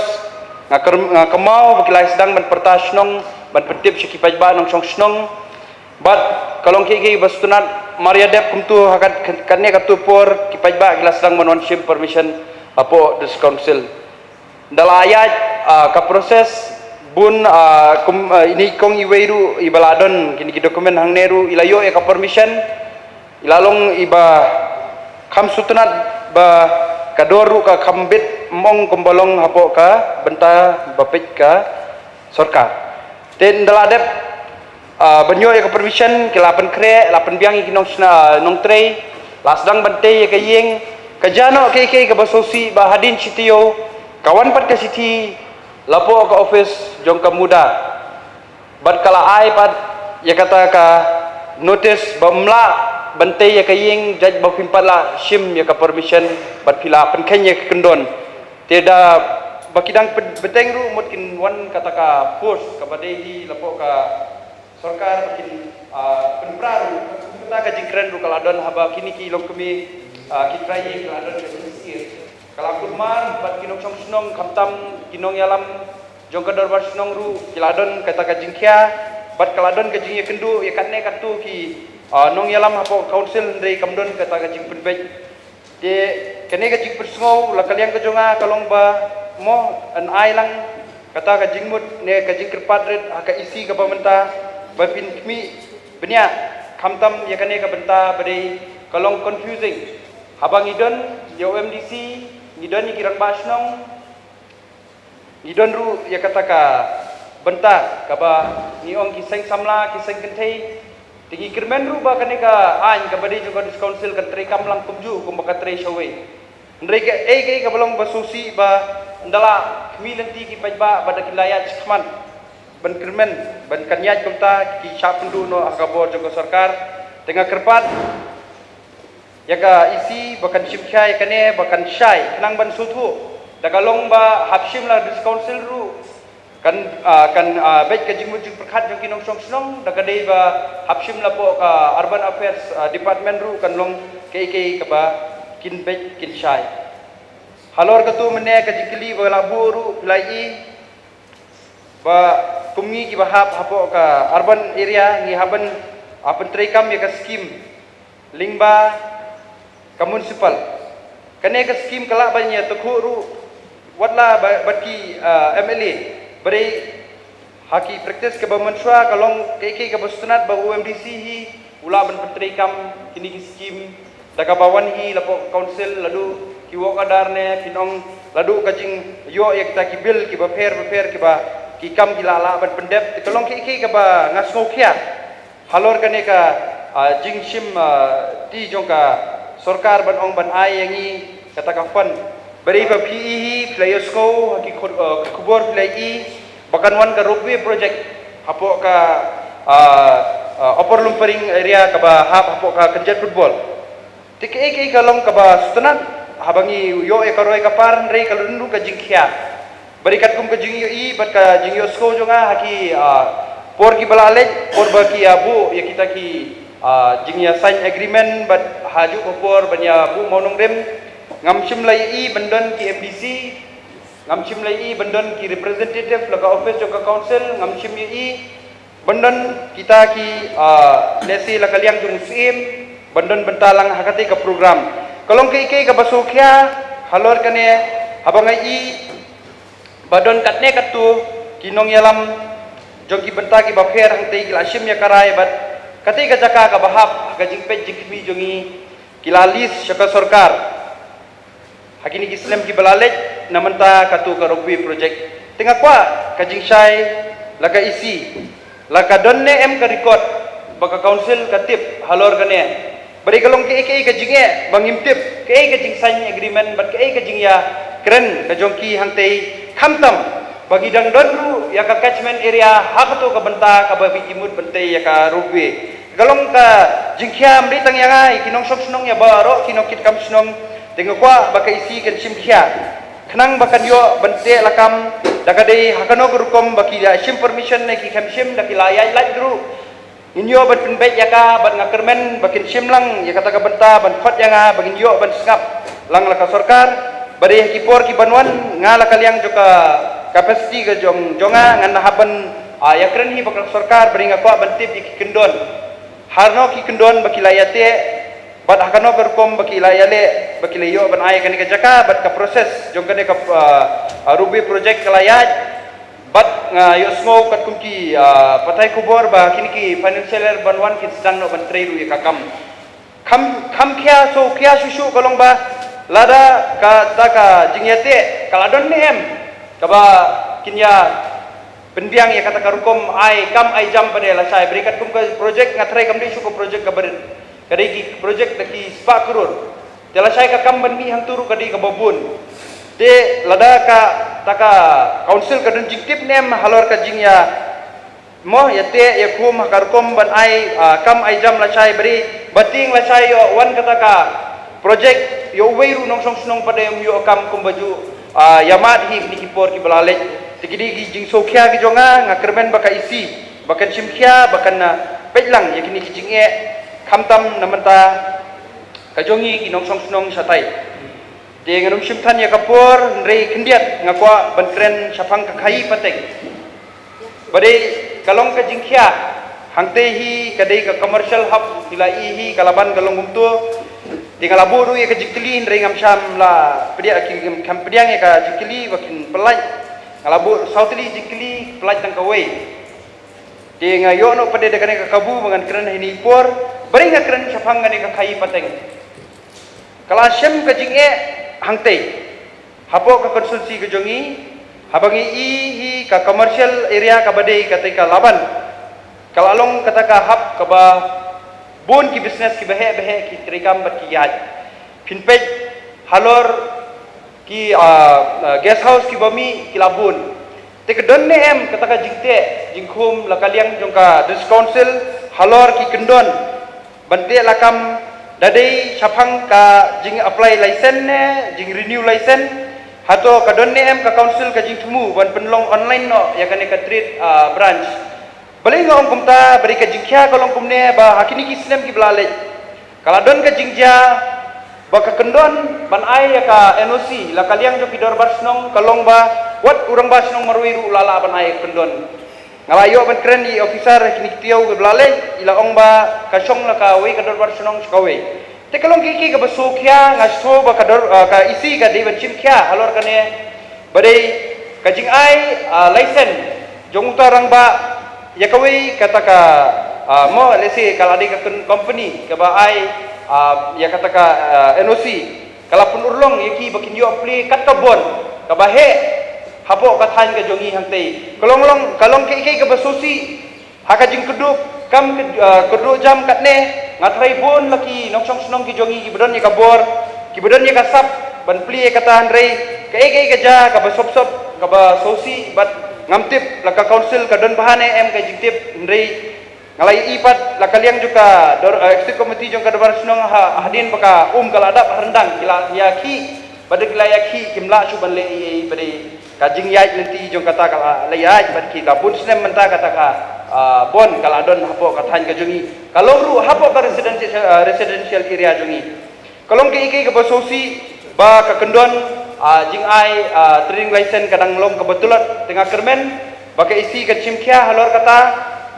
Nga kyrm-, nga kynmaw ba ki la sdang ban pyrta shnong ban pyntip sha ki paidbah nongshong shnong. Bad ka long kiei kiei ba sngewtynnat, mar ïa dep kumtu ha kat-, kat-, kane katu por ki paidbah ki la sdang ban wan shim permission hapoh district council. Nda la ïaid, ah, ka process bun, ah, kum, ah, ine i kong iwei ruh iba la don kine ki document hangne ruh i la ïoh ïa ka permission. I la long iba kham sngewtynnat ba ka dor ruh ka kham bit, ym ong kumba long hapoh ka bynta ba peit ka sorkar. Te nda la dep, ah, ban ïoh ïa ka permission, ki la pynkhreh, la pynbiang ïa ki nong shna-, nongtrei, la sdang ban tei ïa ka ïing. Ka jia noh kiei kiei kaba sngewsih ba hadien shi taïew ka wan pat ka shithi la poh ka office jong ka MUDA. Bad ka la ai pat ïa kata ka notice ba ym lah ban tei ïa ka ïing jait ba phim pat la shim ïa ka permission bad phi la pynkheiñ ïa ka kyndon. Te da ba ki dang pyn-, bteng ruh mut kin wan kata ka force kaba dei hi la poh ka sorkar ba kin, ah, pynpra ruh. Kata ka jingkren ruh ka la don haba kine ki longkmie, ah, ki trai ïing ka la don ka jingsngewsih. Ka la kulmar bad ki nongshong shnong khamtam ki nongïalam jong ka dorbar shnong ruh ki la don kata ka jingkhia bad ka la don ka jingïakynduh ïa katne katto ki, ah, nongïalam hapoh council, hynrei kam don kata ka jingpynbeit. Te kane ka jingpynsngew la ka liang ka jong nga ka long ba mo yn ai lang kata ka jingmut ne ka jingkyrpad rit ha ka E C kaba mynta ba phin khmih bniah khamtam ïa kane ka bynta ba dei ka long confusing. Haba ngi don ïa u M D C, ngi don ïa ki rangbah shnong, Ngi don ruh ïa kata ka bynta kaba ngi ong ki seng samla, ki seng kynthei. Te ngi kyrmen ruh ba kane ka aiñ kaba dei jong ka District Council kan treikam lang kumjuh kumba ka trei shawei. Hynrei kaei kaei kaba long ba sngewsih ba ynda la khmih lynti ki paidbah ba da ki la ïaid shakhmat ban kyrmen, ban kan ïaid kumta ki shah pynduh noh ha ka bor jong ka sorkar. Te nga kyrpad ïa ka E C ba kan shim khia ïa kane, ba kan shai khnang ban sngewthuh. Da ka long ba hap shim la District Council ruh kan, ah, kan, ah, beit ka jingmut jingpyrkhat jong ki nongshong shnong, da ka dei ba hap shim la poh ka Urban Affairs, ah, Department ruh kan long kaei kaei kaba kin beit kin shai. Halor katu mynne ka jingkylli ba la buh ruh phi la ïohi ba kum ngi kiba hap hapoh ka urban area ngi hap ban, ah, pyntreikam ïa ka skim lyngba ka municipal. Kane ka skim ka lah ban ïa takhuh ruh wat la ba, bad ki, ah, M L A. Ba dei ha ki practice kaba mynshuwa ka long kaei kaei kaba sngewtynnat ba u M D C hi u lah ban pyntreikam kine ki skim da kaba wan hi la poh council, ladu ki work order ne phin ong ladu ka jingïoh ïa kita ki bill kiba pher bapher kiba ki kam ki lah lah ban pyndep. Te ka long kaei kaei kaba nga sngewkhia halor kane ka, ah, jingshim, ah, ti jong ka sorkar ban ong ban ai ïa ngi kata ka fund. Ba dei ba phi ïohi hi phi la ïohsngew ha ki khub-, ah, ka khubor phi la ïohi ba kan wan ka ropeway project hapoh ka, ah, ah, Upper Lumparing area kaba hap hapoh ka kynjat football. Te kaei kaei ka long kaba sngewtynnat haba ngi ïoh ïa ka roi ka par, hynrei ka long ruh ka jingkhia. Ba dei katkum ka jingïohi bad ka jingïohsngew jong nga ha ki, ah, por kiba la leit, por ba ki ïa buh ïa kita ki, ah, jingïasign agreement bad ha juh ka por ban ïa buh mawnongrim, ngam shym la ïohi ban don ki M D C, ngam shym la ïohi ban don ki representative la ka office jong ka council, ngam shym ïohi ban don kita ki, ah, lehse la ka liang jong u Syiem ban don bynta lang ha katei ka program. Ka long kaei kaei kaba sngewkhia halor kane haba nga ïohi ba don katne katto ki nongïalam jong ki bynta kiba pher hangtei ki la shim ïa ka rai bad katei ka jaka kaba hap ha ka jingpeit jingkhmih jong ngi ki la lease sha ka sorkar ha kine ki snem kiba la leit na mynta katu ka ropeway project. Te nga kwah ka jingshai la ka E C, la ka don ne em ka record ba ka council ka tip halor kane? Ba dei ka long kaei kaei ka jingeh ba ngim tip kaei ka jingsign agreement bad kaei ka jingïakren ka jong ki hangtei, khamtam ba ngi dang don ruh ïa ka catchment area ha katu ka bynta kaba phi mut ban tei ïa ka ropeway. Ka long ka jingkhia ym dei tang ïa nga, ïa ki nongshong shnong, ïa baroh ki nongkitkam shnong. Te nga kwah ba ka E C kan shim khia khnang ba kan ïoh ban teh lakam da ka dei ha kano ka rukom ba ki la shim permission ne ki khlem shim, da ki la ïaid lait ruh. Ngin ïoh ban pynbeit ïa ka bad nga kyrmen ba kin shim lang ïa kata ka bynta ban khot ïa nga ba ngin ïoh ban sngap lang la ka sorkar. Ba dei ha ki por ki ban wan nga la ka liang jong ka capacity ka jong, jong nga ngan hap ban, ah, ïakren hi bad ka sorkar, ba dei nga kwah ban tip ïa ki kyndon. Hano ki kyndon ba ki la ïateh bad ha kano ka rukom ba ki la ïaleh ba ki la ïoh ban ai kane ka jaka bad ka process jong kane ka, ah, ah, ropeway project ka la ïaid. Bad nga ïohsngew katkum ki, ah, pathai khubor ba kine ki financial year ban wan kin sdang noh ban trei ruh ïa ka kam. Kham, kham khia, sngewkhia shuh shuh ka long ba lada kata ka jingïateh ka la don ne em kaba kin ïa pynbiang ïa kata ka rukom ai kam ai jam pat lashai. Ba dei katkum ka project nga tharai kam dei shuh ka project kaba rit, ka dei ki project da ki spah klur. Te lashai ka kam ban mih hangto ruh ka dei kaba bun. Te lada kata ka council ka don jingtip ne em halor ka jingïa mo ïateh ïakhum ha ka rukom ban ai, ah, kam ai jam lashai, ba dei ba tieng lashai ïoh wan kata ka project, ïoh uwei ruh nongshong shnong pat ym ïoh kam kumba ju, ah, ïa mad hi kine ki por kiba la leit. Te ki dei ki jingsngewkhia ki jong nga, nga kyrmen ba ka E C ba kan shim khia, ba kan, ah, peit lang ïa kine ki jingeh, khamtam na mynta ka jong ngi ki nongshong shnong shatai. Te ngan ym shim than ïa ka por, hynrei khyndiat nga kwah ban kren shaphang ka khaïi pateng. Ba dei ka long ka jingkhia, hangtei hi ka dei ka commercial hub, phi la ïohi hi ka la ban ka long kumto. Te nga la buh ruh ïa ka jingkylli, hynrei ngam shym la pdiang, ki kham pdiang ïa ka jingkylli ba kin pyllait. Nga la buh saw tylli jingkylli, pyllait tang kawei. Te nga ïoh noh pat da kane ka kabu ba ngan kren ha kane ka por, ba dei nga kren shaphang kane ka khaïi pateng. Ka la shem ka jingeh hangtei hapoh ka constituency ka jong ngi, Haba ngi i hi ka commercial area kaba dei kata ka Laban, ka la long kata ka hub kaba bun ki business kiba heh ba heh ki treikam bad ki ïaid. Phin peit halor ki, ah, ah, guest house kiba mih ki la bun. Te ka don ne em kata ka jingteh jingkhum la ka liang jong ka District Council halor ki kyndon ban teh lakam da dei shaphang ka jing apply license ne jing renew license? Hato ka don ne em ka council ka jingthmu ban pynlong online noh ïa kane ka trade, ah, branch? Balei nga ong kumta? Ba dei ka jingkhia ka long kumne ba ha kine ki snem kiba la leit ka la don ka jingjia ba ka kyndon ban ai ïa ka N O C la ka liang jong ki dorbar shnong ka long ba wat u rangbah shnong marwei ruh u la lah ban ai ïa ka kyndon. Nga la ïoh ban kren ïa i officer ha kine ki taïew kiba la leit, i la ong ba ka shong la kawei ka dorbar shnong sha kawei. Te ka long kiei kiei kaba shu khia, nga shu ba ka dor, ah, ka E C ka dei ban shim khia halor kane. Ba dei ka jingai, ah, license jong uta rangbah ïa kawei kata ka, ah, mo, let's say, ka la dei ka kon-, company kaba ai, ah, ïa kata ka, ah, N O C, ka la pynurlong ïa ki ba kin ïoh plie kat ka bun kaba heh hapoh ka thaiñ ka jong ngi hangtei. Ka long long, ka long kiei kiei kaba shu sih ha ka jingkyrduh kam ka, ah, kyrduh jam katne. Nga tharai bun la ki nongshong shnong ki jong ngi kiba don ïa ka bor, kiba don ïa ka sap ban plie ïa kata, hynrei kaei kaei ka jia kaba sop sop kaba shu sih bad ngam tip la ka council ka don bha ne em ka jingtip, hynrei nga la ïohi pat la ka liang jong ka dor, eh, executive committee jong ka dorbar shnong ha, hadien ba ka um ka la dap ha ryndang ki la ïakhih, bad ki la ïakhih kim lah shuh ban leh ei ei, ba dei ka jingïaid lynti jong kata ka la, la ïaid bad ki ka bun snem mynta kata ka, ah, bun ka la don hapoh ka thaiñ ka jong ngi, ka long ruh hapoh ka residential, ah, residential area jong ngi. Ka long kiei kiei kaba shu sih ba ka kyndon, ah, jingai, ah, trading license ka dang long kaba tlot. Te nga kyrmen ba ka E C kan shim khia halor kata.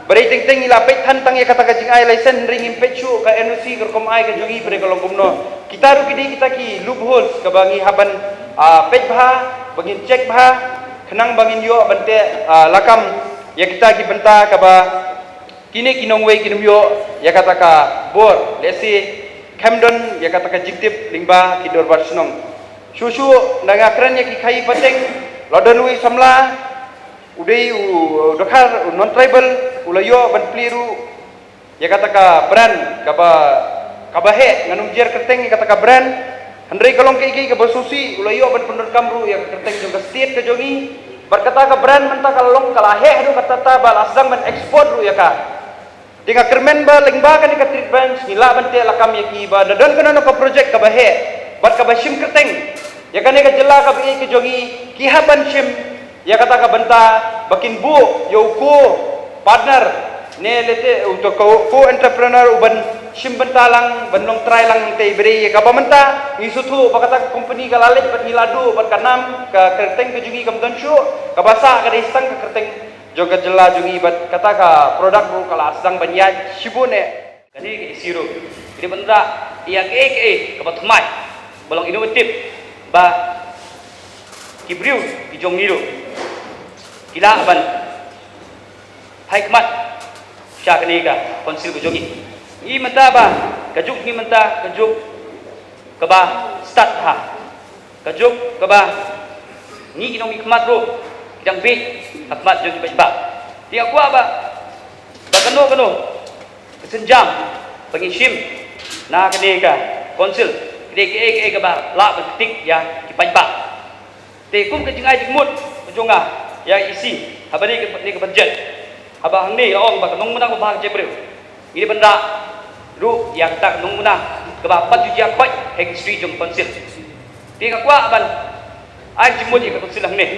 Ba dei teng teng ngi la peit than tang ïa kata ka jingai license, hynrei ngim peit shuh ka N O C ka rukom ai ka jong ngi ba dei ka long kumno. Kita ruh ki dei kita ki loopholes kaba ngi hap ban, ah, peit bha, ba ngin check bha khnang ba ngin ïoh ban teh, ah, lakam ïa kita ki bynta kaba kine ki nongwei kin ym ïoh ïa kata ka bor, let's say, khlem don ïa kata ka jingtip lyngba ki dorbar shnong. Shuh shuh na nga kren ïa ki khaïi pateng, la don uwei samla u dei u, u dkhar, u non tribal, u la ïoh ban plie ruh ïa kata ka brand kaba, kaba heh. Ngan ym jer kyrteng ïa kata ka brand, hynrei ka long kiei kiei kaba shu sih, u la ïoh ban pyndonkam ruh ïa ka kyrteng jong ka state ka jong ngi. Bad kata ka brand mynta ka la long ka la heh haduh katta ba la sdang ban export ruh ïa ka. Te nga kyrmen ba lyngba kane ka trade branch ngi lah ban teh lakam ïa ki ba da don kano kano ka project kaba heh bad kaba shim kyrteng ïa kane ka jylla kaba ïeit ka jong ngi, ki hap ban shim ïa kata ka bynta ba kin buh ïa u co-partner ne lehse uto u co-entrepreneur u ban shim bynta lang, ban long trai lang. Te ba dei ïa kaba mynta ngi sngewthuh ba kata ka company ka la leit bad ngi la duh bad ka nam, ka kyrteng ka jong ngi kam don shuh, kaba sah ka dei tang ka kyrteng jong ka jylla jong ngi bad kata ka product ruh ka la sdang ban ïaid shibun eh. Kane ka E C ruh ka dei ban wanrah ïa kaei kaei kaba thymmai, ba long innovative, ba ki briew ki jong ngi ruh ki lah ban phai khmat sha kane ka council ka jong ngi. Ngi mynta ba ka juk ngi mynta ka juk kaba stad ha, ka juk kaba ngi ki nongmihkhmat ruh ki dang bieit ha khmat jong ki paidbah. Te nga kwah ba, ba kano kano ka sienjam ba ngi shim na kane ka council, ka dei kaei kaei kaba lah ban ktik ïa ki paidbah. Te kum ka jingai jingmut ka jong nga ïa E C haba dei kane ka budget, haba hangne la ong ba ka nongmuna ba bha ka jingbriew, ngi dei ban rah ruh ïa kata ka nongmuna kaba pat ju jia khot ha history jong ka council. Te nga kwah ban ai jingmut ïa ka council hangne.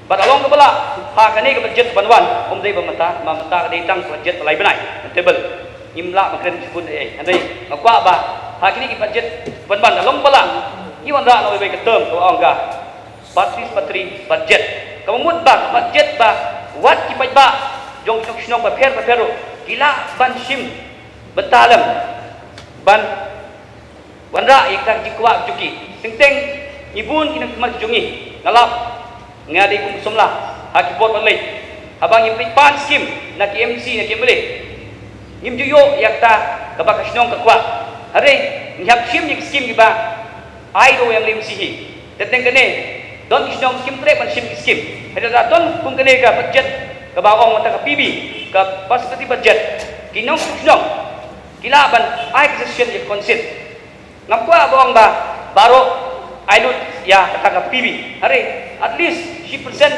Bad ka long kaba lah ha kane ka budget ban wan, ym dei ba mynta, ba mynta ka dei tang ka budget ba lai bnai ban table. Ngim lah ban kren shibun ei ei. Hynrei nga kwah ba ha kine ki budget ban wan, ka long kaba lah ngi wanrah na wei wei ka term kaba ong ka participatory budget. Kaba mut ba ka budget ba wat ki paidbah jong ki shnong bapher bapher ruh ki lah ban shim bynta lem ban wanrah ïa ka jingkwah jong ki. Teng teng ngi bun ki nongmihkhmat jong ngi, nga lap nga dei kum u samla ha ki bor ban leit, haba ngi pynpaw skim na ki M C na ki M L A, ngim ju ïoh ïa kata kaba ka shnong ka kwah. Hynrei ngi hap shim ïa ki skim kiba ai da u M L A M C hi. Te teng kane Don ki shnong kim treh ban shim ki skim. Hynrei lada don kum kane ka budget kaba ong mynta ka P B, ka participatory budget, ki nongshong shnong ki lah ban ai ki suggestion ïa ka council. Ngam kwah ba ong ba baroh ai lut ïa kata ka P B. Hynrei at least shi percent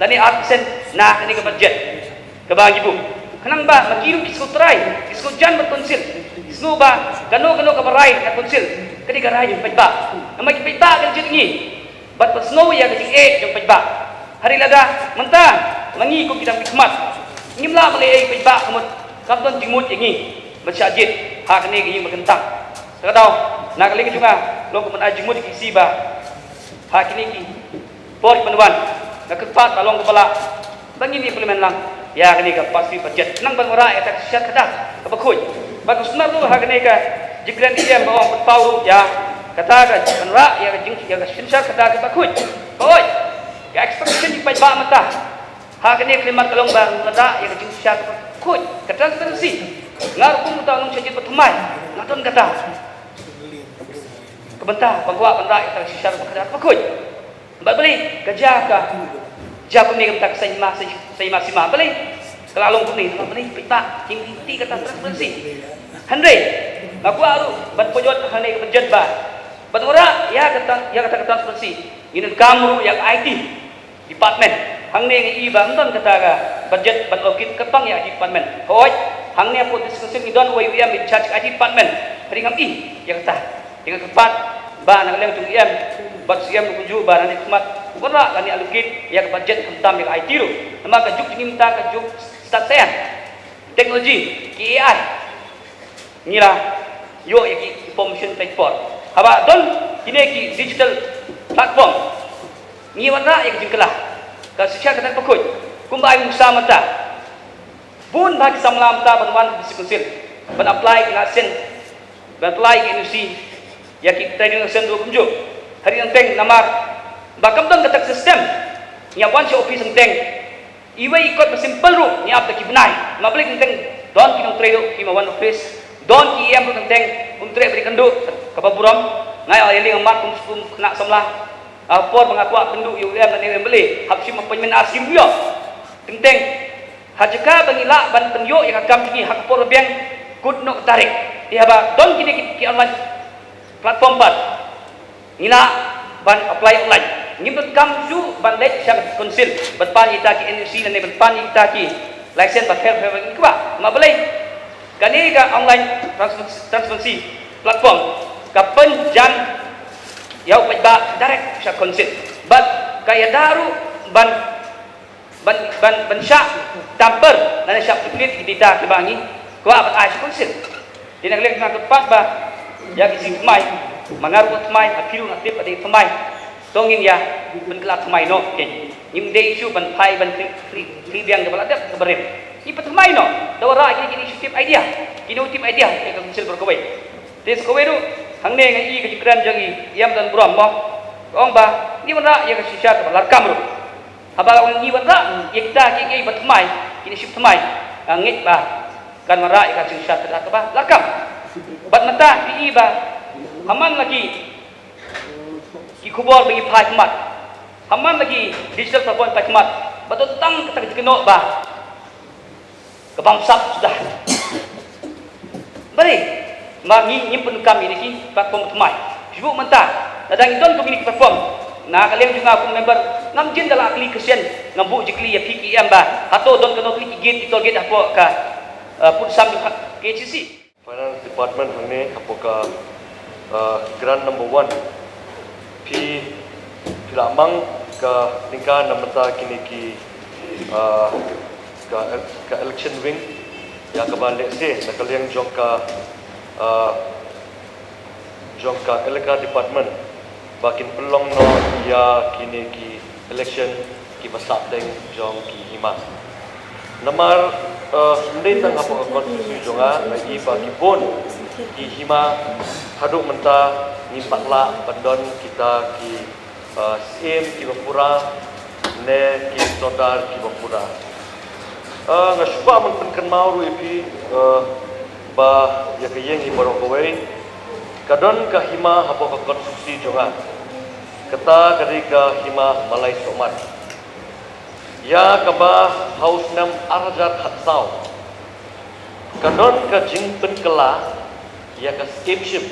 lane ar percent na kane ka budget kaba ngi buh. Khnang ba ma ki ruh ki sngewtrai, ki sngewjan bad council, ki sngew ba kano kano kaba rai na council ka dei ka rai jong paidbah. Namar ki paidbah ki la jied ïa ngi bad pynsngew ïa ka jingeh jong paidbah. Hynrei lada mynta ma ngi kum ki dang khmat, ngim lah ban leh ei paidbah ka mut kam don jingmut ïa ngi ban shah jied ha kane ka ïing ba kyntang. Sa ka daw na ka liang ka jong nga, long kumba ai jingmut ïa ki shisha ba ha kine ki por kiban wan, nga kyrpad ba long kaba lah ba ngin implement lang ïa kane ka participatory budget, khnang ban wanrah ïa ka synshar khadar kaba khuid. Bad ka sumar ruh ha kane ka jingkren E M ba ong pynpaw ruh ïa kata ka wanrah ïa ka jing, ïa ka synshar khadar kaba khuid. Hooid, ka expectation jong paidbah mynta ha kane ka khyllipmat ka long ba wanrah ïa ka jingsynshar kaba khuid, ka transparency. Nga ruh kum uta u nongshah jied ba thymmai nga don kata ka bynta ba kwah ban wanrah ïa ka synshar khadar kaba khuid. Bad balei ka jia, ka jia kumne ka bynta ka seng hima, seng, seng hima sima? Balei ka la long kumne? Namar balei paidbah kim ïohi kata transparency. Hynrei nga kwah ruh ban pynjot hangne ka budget ba ban wanrah ïa kata, ïa kata ka transparency, ngin donkam ruh ïa ka I T department. Hangne nga i ba ym don kata ka budget ban allocate kyrpang ïa I T department. Hooid, hangne hapoh District Council ngi don uwei u E M in charge ka I T department. Hynrei ngam i ïa kata. Te nga kyrpad ba na ka liang jong u E M bad u C M ruh kumjuh ba nangne khmat u wanrah lane allocate ïa ka budget khamtam ïa ka I T ruh. Namar ka juk jong ngi mynta ka juk stad science, technology, ki A I. Ngi la ïoh ïa ki information teng por. Haba don kine ki digital platform, ngi wanrah ïa ka jingkylla, ka synshar khadar kaba khuid. Kumba ai nguh mynta, bun bha ki samla mynta ban wan ha District Council ban apply ki license, ban apply ki N O C, ïa ki trading license ruh kumjuh. Hynrei teng namar ba kam don kata ka system, ngi ap wan sha office teng, iwei i kot ba simple ruh ngi ap da ki bnai. Namar balei? Teng don ki nongtrei ruh kim wan office, don ki E M ruh teng um treh bad ïakynduh kaba burom. Nga ïa lyngngoh mat kum, kum khynnah samla, ha por ba nga kwah kynduh ïa u E M lane u M L A, hap shim appointment ar sngi ruh ym ïoh. Teng teng ha jaka ba ngi lah ban pynïoh ïa ka kam jong ngi ha ka por ba biang, kut noh ka tarik. Te haba don kine ki, ki online platform pat, ngi lah ban apply online. Ngim donkam shuh ban leit sha council ban pan ïa kita ki N O C lane ban pan ïa kita ki license ba pher pher ba ngi kwah. Namar balei? Kane ka online transparency, transparency platform ka pynjan ïa u paidbah direct sha council. Bad ka ïada ruh ban ban, ban, ban shah tamper lane shah manipulate ki data kiba ngi kwah ban ai sha council. Te na ka liang nga kyrpad ba ïa ki jingthymmai, ma nga ruh nga thymmai, ma phi ruh nga tip ba dei thymmai, to ngin ïa pynkylla thymmai noh. Ngim dei shuh ban phai ban khlieh, khlieh, khlieh biang kaba la dep kaba rim. Ngi pynthymmai noh, da wanrah ïa kine ki initiative idea, ki innovative idea ïa ka council baroh kawei. Te sa kawei ruh, hangne nga i ka jingkren jong i E M Donburom mo, ka ong ba ngi wanrah ïa ka synshar kaba larkam ruh. Haba ngi wanrah ïa kita kiei kiei ba thymmai, kine ship thymmai, nga ngeit ba kan wanrah ïa ka synshar kaba larkam. Bad mynta ngi i ba ha man la ki, ki khubor ba ngi phai khmat, ha man la ki digital platform phai khmat, ba don tang kata ka jingkynnoh ba ka bamsap suda. Balei? Ma ngi ngim pyndonkam ïa kine ki platform thymmai. Shu mynta lada ngi don kum kine ki platform, na ka liang jong nga kum member, ngam jin da la kylli kyrshan, ngam buh jingkylli ïa phi ki E M ba hato don kano kine ki gate, ki toll gate hapoh ka, eh, pud sam jong ka K H A D C. Finance Department hangne hapoh ka, uh, grant number one. Phi, phi la mang ka tyngka na bynta kine ki, uh, ka, ka election wing, ïa kaba lehse na ka liang jong ka, uh, jong ka elaka department ba kin pynlong noh ïa kine ki election kiba sah deng jong ki hima. Namar, eh, ym dei tang hapoh ka konstituensi jong nga, nga i ba ki bun ki hima haduh mynta ngim pat lah ban don kita ki, eh, syiem kiba pura ne ki sordar kiba pura. Eh, nga shu kwah ban pynkynmaw ruh ïa phi, eh, ba ïa ka ïing hi baroh kawei ka don ka hima hapoh ka konstituensi jong nga. Kata ka dei ka hima Malai Sohmat, ïa kaba ha u snem ar hajar khatsaw ka don ka jingpynkylla ïa ka Syiem Ship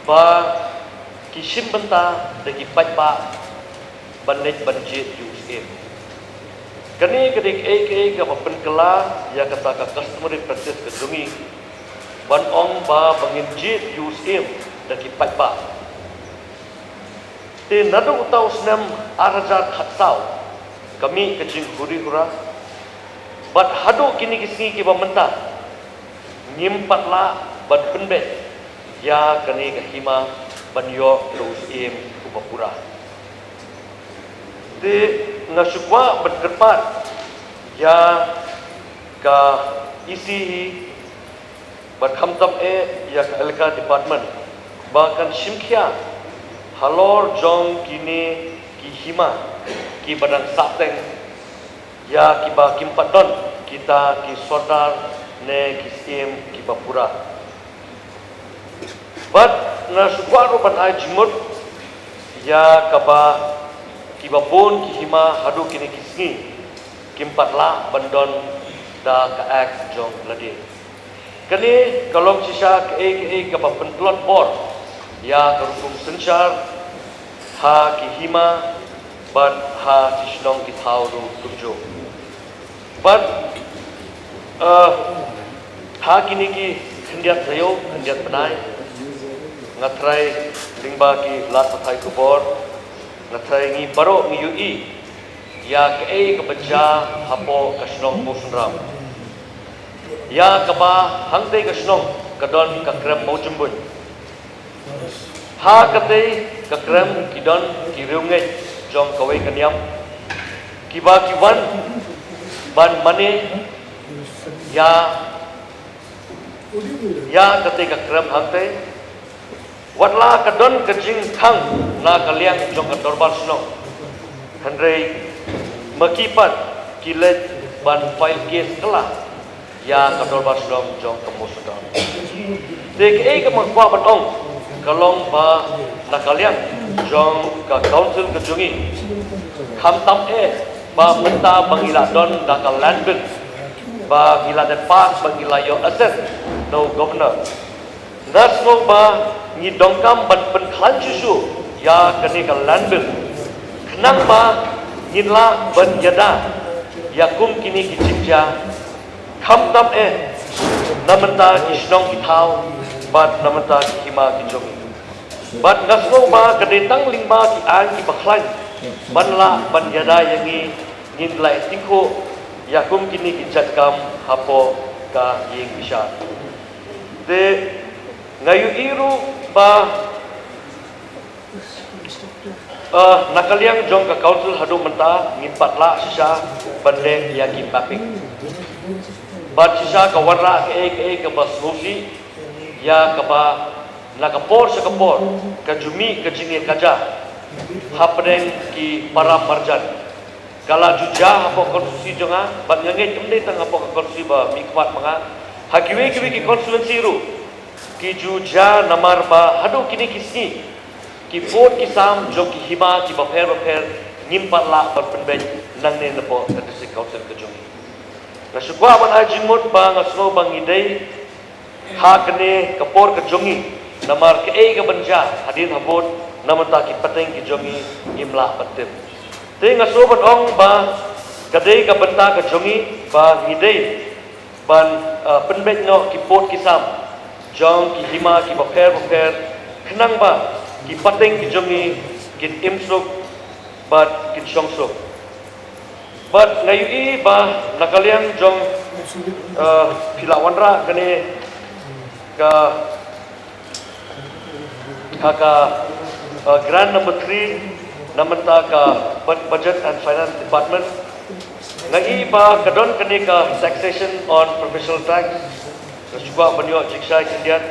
ba ki shim bynta da ki paidbah ban leit ban jied ïa u Syiem. Kane ka dei kaei kaei kaba pynkylla ïa kata ka customary practice ka jong ngi ban ong ba ba ngin jied ïa u Syiem da ki paidbah. Te naduh uta u snem ar hajar khatsaw ka mih ka jinghuri hura bad haduh kine ki sngi kiba mynta ngim pat lah ban pynbeit ïa kane ka hima ban ïoh ïa u Syiem uba pura. Te nga shu kwah ban kyrpad ïa ka E C hi bad khamtam eh ïa ka Elaka Department ba kan shim khia halor jong kine ki hima kiba dang sahteng ïa kiba kim pat don kita ki sordar ne ki Syiem kiba pura. Bad nga shu kwah ruh ban ai jingmut ïa kaba kiba bun ki hima haduh kine ki sngi kim pat lah ban don da ka Act jong lade. Kane ka long shisha kaei kaei kaba pyntlot bor ïa ka rukom synshar ha ki hima bad ha ki shnong ki thaw ruh kumjuh. Bad, eh, ha kine ki khyndiat taïew, khyndiat bnai, nga tharai lyngba ki lad pathai khubor, nga tharai ngi baroh ngi ïohi ïa kaei kaba jia hapoh ka shnong Mawsynram. Ïa kaba hangtei ka shnong ka don ka krem Mawjymbuin. Ha katei ka krem ki don ki riewngeit jong kawei ka niam kiba ki wan ban mane ïa, ïa katei ka krem hangtei. Wat la ka don ka jingkhang na ka liang jong ka dorbar shnong, hynrei ma ki pat ki leit ban file case kylla ïa ka dorbar shnong jong ka Mawsynram. Te kaei kaba nga kwah ban ong ka long ba na ka liang jong ka council ka jong ngi, khamtam eh ba mynta ba ngi la don da ka land bill ba ngi la dep pass ba ngi la ïoh assent na u governor. Nga sngew ba ngi donkam ban pynkhlaiñ shuh shuh ïa kane ka land bill khnang ba ngin lah ban ïada ïa kum kine ki jingjia, khamtam eh na bynta ki shnong ki thaw bad na bynta ki hima ki jong ngi. Bad nga sngew ba ka dei tang lyngba ki aiñ kiba khlaiñ ban lah ban ïada ïa ngi, ngin lah tyngkhuh ïa kum kine ki jait kam hapoh ka ïing bishar. Te nga ïohi ruh ba, eh, na ka liang jong ka council haduh mynta ngim pat lah shisha ban leh ïa ki mapping. Bad shisha ka wanrah kaei kaei kaba sngewsih ïa kaba na ka por sha ka por ka ju mih ka jingïakajia hapdeng ki para marjan. Ka la ju jia hapoh constituency jong nga, bad nga ngeit kam dei tang hapoh ka constituency ba mihkhmat ma nga, ha kiwei kiwei ki constituency ruh ki ju jia namar ba haduh kine ki sngi ki pud ki sam jong ki hima kiba pher ba pher ngim pat lah ban pynbeit nangne napoh ka district council ka jong ngi. Nga shu kwah ban ai jingmut ba nga sngew ba ngi dei ha kane ka por ka jong ngi, namar kaei kaban jia hadien habud na bynta ki pateng ki jong ngi ngim lah ban tip. Te nga sngew ban ong ba ka dei ka bynta ka jong ngi ba ngi dei ban, eh, pynbeit noh ki pud ki sam jong ki hima kiba pher ba pher khnang ba ki pateng ki jong ngi kin im suk bad kin shong suk. Bad nga ïohi ba na ka liang jong, eh, phi la wanrah kane ka, ka, ka, eh, grant number three na bynta ka bud-, budget and finance department. Nga ïohi ba ka don kane ka taxation on professional tax. Nga shu kwah ban ïoh jingshai khyndiat.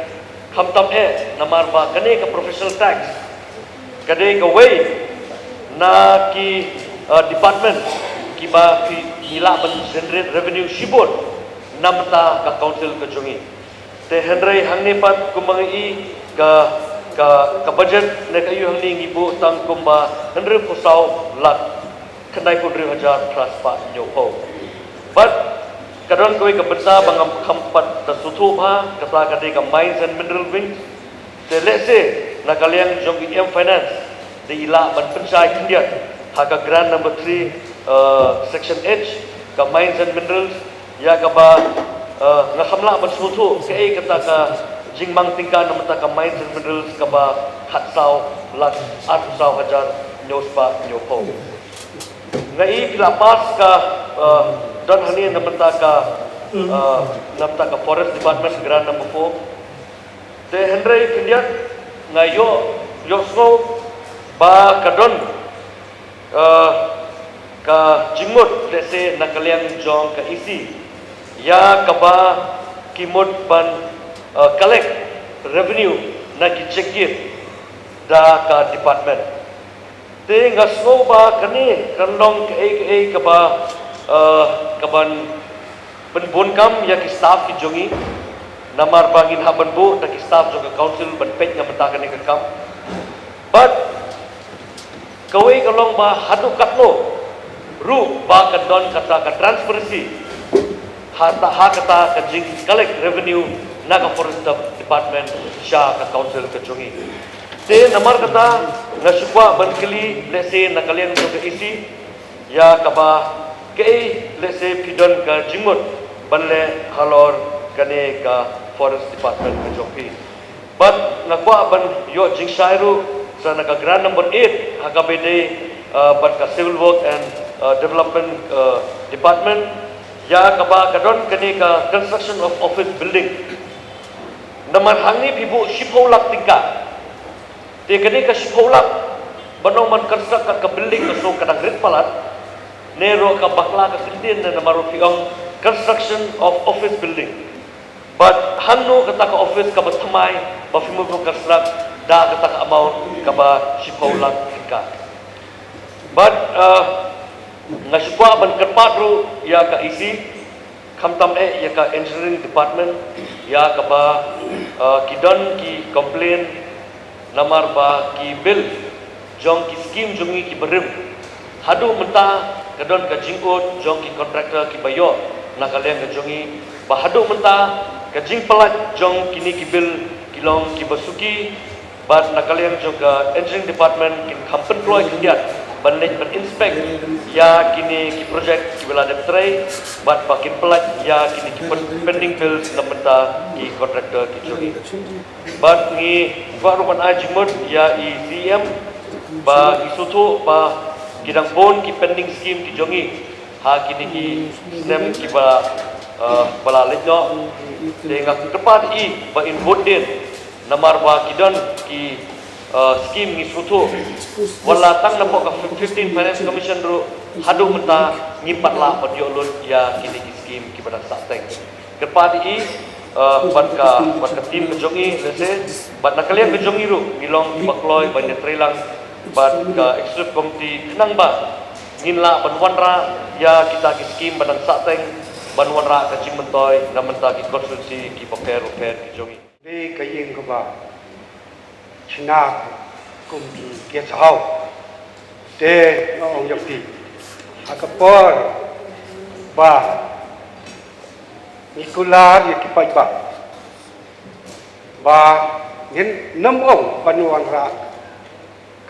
Khamtam eh namar ba kane ka professional tax ka dei kawei na ki, uh, department kiba phi, phi lah ban generate revenue shibun na bynta ka council ka jong ngi. Te hynrei hangne pat kumba ngi i ka, Ka budget na ka ïew hangne ngi buh tang kumba hynriewphew saw lak khyndai phew hynriew hajar phra spah hynñiewphew. Bad ka don kawei ka bynta ba ngam kham pat da sngewthuh bha, kata ka dei ka Mines and Mineral Wing. Te lehse na ka liang jong i M Finance, dei i lah ban pynshai khyndiat ha ka grant number three, uh, section H, ka Mines and Minerals, ïa kaba, uh, nga kham lah ban sngewthuh kaei kata ka jingmang tyngka na bynta ka Mines and Minerals kaba khatsaw lak arphew saw hajar hynñiew spah hynñiewphew. Nga i phi la pass ka, uh, don hangne na bynta ka, uh, na bynta ka Forest Department, grant number four. Te hynrei khyndiat nga ïoh, ïohsngew ba ka don, uh, ka jingmut lehse na ka liang jong ka E C ïa kaba ki mut ban, uh, collect revenue na ki check gate da ka department. Te nga sngew ba kane kan long kaei kaei kaba, uh, kaban pynbun kam ïa ki staff ki jong ngi. Namar ba ngin hap ban buh da ki staff jong ka council ban peit na bynta kane ka kam. Bad kawei ka long ba haduh katno ruh ba ka don kata ka transparency ha ta, ha kata ka jing collect revenue na ka forest department sha ka council ka jong ngi. Te namar kata nga shu kwah ban kylli lehse na ka liang jong ka E C ïa kaba kaei lehse phi don ka jingmut ban leh halor kane ka forest department ka jong phi. Bad nga kwah ban ïoh jingshai ruh sa na ka grant number eight ha kaba ïadei, uh, bad ka civil work and, uh, development, uh, department ïa kaba ka don kane ka construction of office building. Namar hangne phi buh shiphew lak tyngka. Te kane ka shiphew lak ban ong ban construct ka building ka song ka dang rit palat. Ne ruh ka bakla ka kyntien ne namar ruh phi ong construction of office building. Bad hangno kata ka office kaba thymmai ba phi mut ban construct da kata ka amount kaba shiphew lak tyngka. Bad, uh, nga shu kwah ban kyrpad ruh ïa ka E C, khamtam eh ïa ka engineering department, ïa kaba, uh, ki don ki complain namar ba ki bill jong ki scheme jong ngi kiba rim. Haduh mynta ka don ka jingud jong ki contractor kiba ïoh na ka liang ka jong ngi, ba haduh mynta ka jingpynlait jong kine ki bill ki long kiba suki. Bad na ka liang jong ka engineering department kin kham pynkloi khyndiat ban leit ban inspect ïa kine ki project kiba la dep trei, bad ba kin pynlait ïa kine ki pen-, pending bills na bynta ki contractor ki jong ngi. Bad ngi kwah ruh ban ai jingmut ïa i C E M ba ngi sngewthuh ba ki dang bun ki pending scheme ki jong ngi ha kine ki snem kiba, eh, ba la leit noh. Te nga kyrpad ïa i ba in bud dien namar ba ki don ki, eh, scheme ngi sngewthuh. Wat la tang napoh ka fifteen Finance Commission ruh haduh mynta ngim pat lah ban ïoh lut ïa kine ki scheme kiba dang sahteng. Kyrpad ïa i, eh, bad ka, bad ka team ka jong i, lehse bad na ka liang ka jong i ruh ngi long kiba kloi ban ïatreilang bad ka executive committee khnang ba ngin lah ban wanrah ïa kita ki scheme ba dang sahteng, ban wanrah ka jingmyntoi na bynta ki constituency kiba pher bapher ki jong i. Dei ka ïing kaba shna kum ki guest house. Te nga ong ïa phi, ha ka por ba ngi kular ïa ki paidbah ba ngin nym ong ban wanrah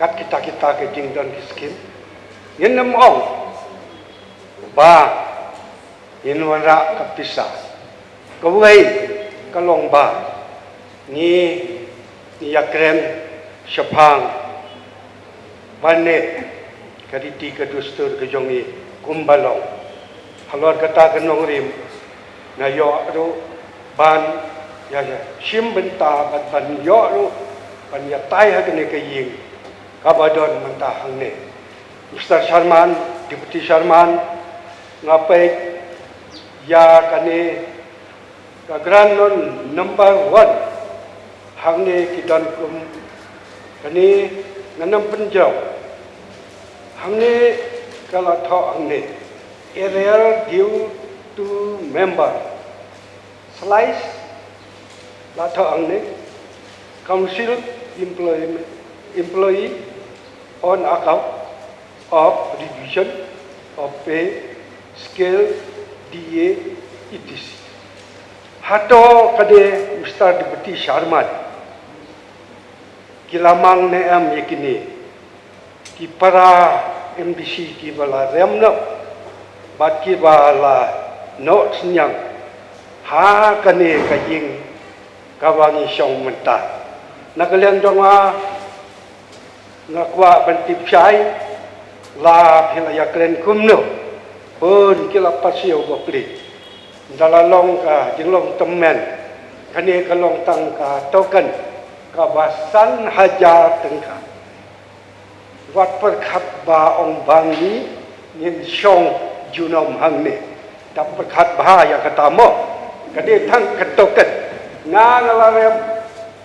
kat kita kita ki jingdon ki skim. Ngin nym ong ba ngin wanrah ka pisa. Kawei ka long ba ngi, ngi ïakren shaphang ban leh ka riti ka dustur ka jong ngi kumba long. Halor kata ka nongrim nga ïoh ruh ban ïa, ïa shim bynta ban, ban ïoh ruh ban ïatai ha kane ka ïing kaba don mynta hangne. Mister Chairman, Deputy Chairman, nga peit ïa kane ka grant number one. Hangne ki don kum kane, nga nym pynjrong. Hangne ka la thoh hangne, arrear due to member. Slice la thoh hangne. Council Employee, Employee on Account of Revision of Pay Scale, D A, et cetera. Hato kane, Mister Deputy Chairman, ki la mang ne em ïa kine ki para M D C kiba la rem noh bad kiba la noh synñiang ha kane ka ïing kaba ngi shong mynta? Na ka liang jong nga, nga kwah ban tip shai, la phi la ïakren kumno, bun ki la pass ïa u bapli. Ynda la long ka jinglong tymmen, kane ka long tang ka token kaba san hajar tyngka. Wat pyrkhat ba ong ba ngi ngin shong junom hangne. Da pyrkhat bha ïa kata mo. Ka dei tang ka token. Nga, nga la rem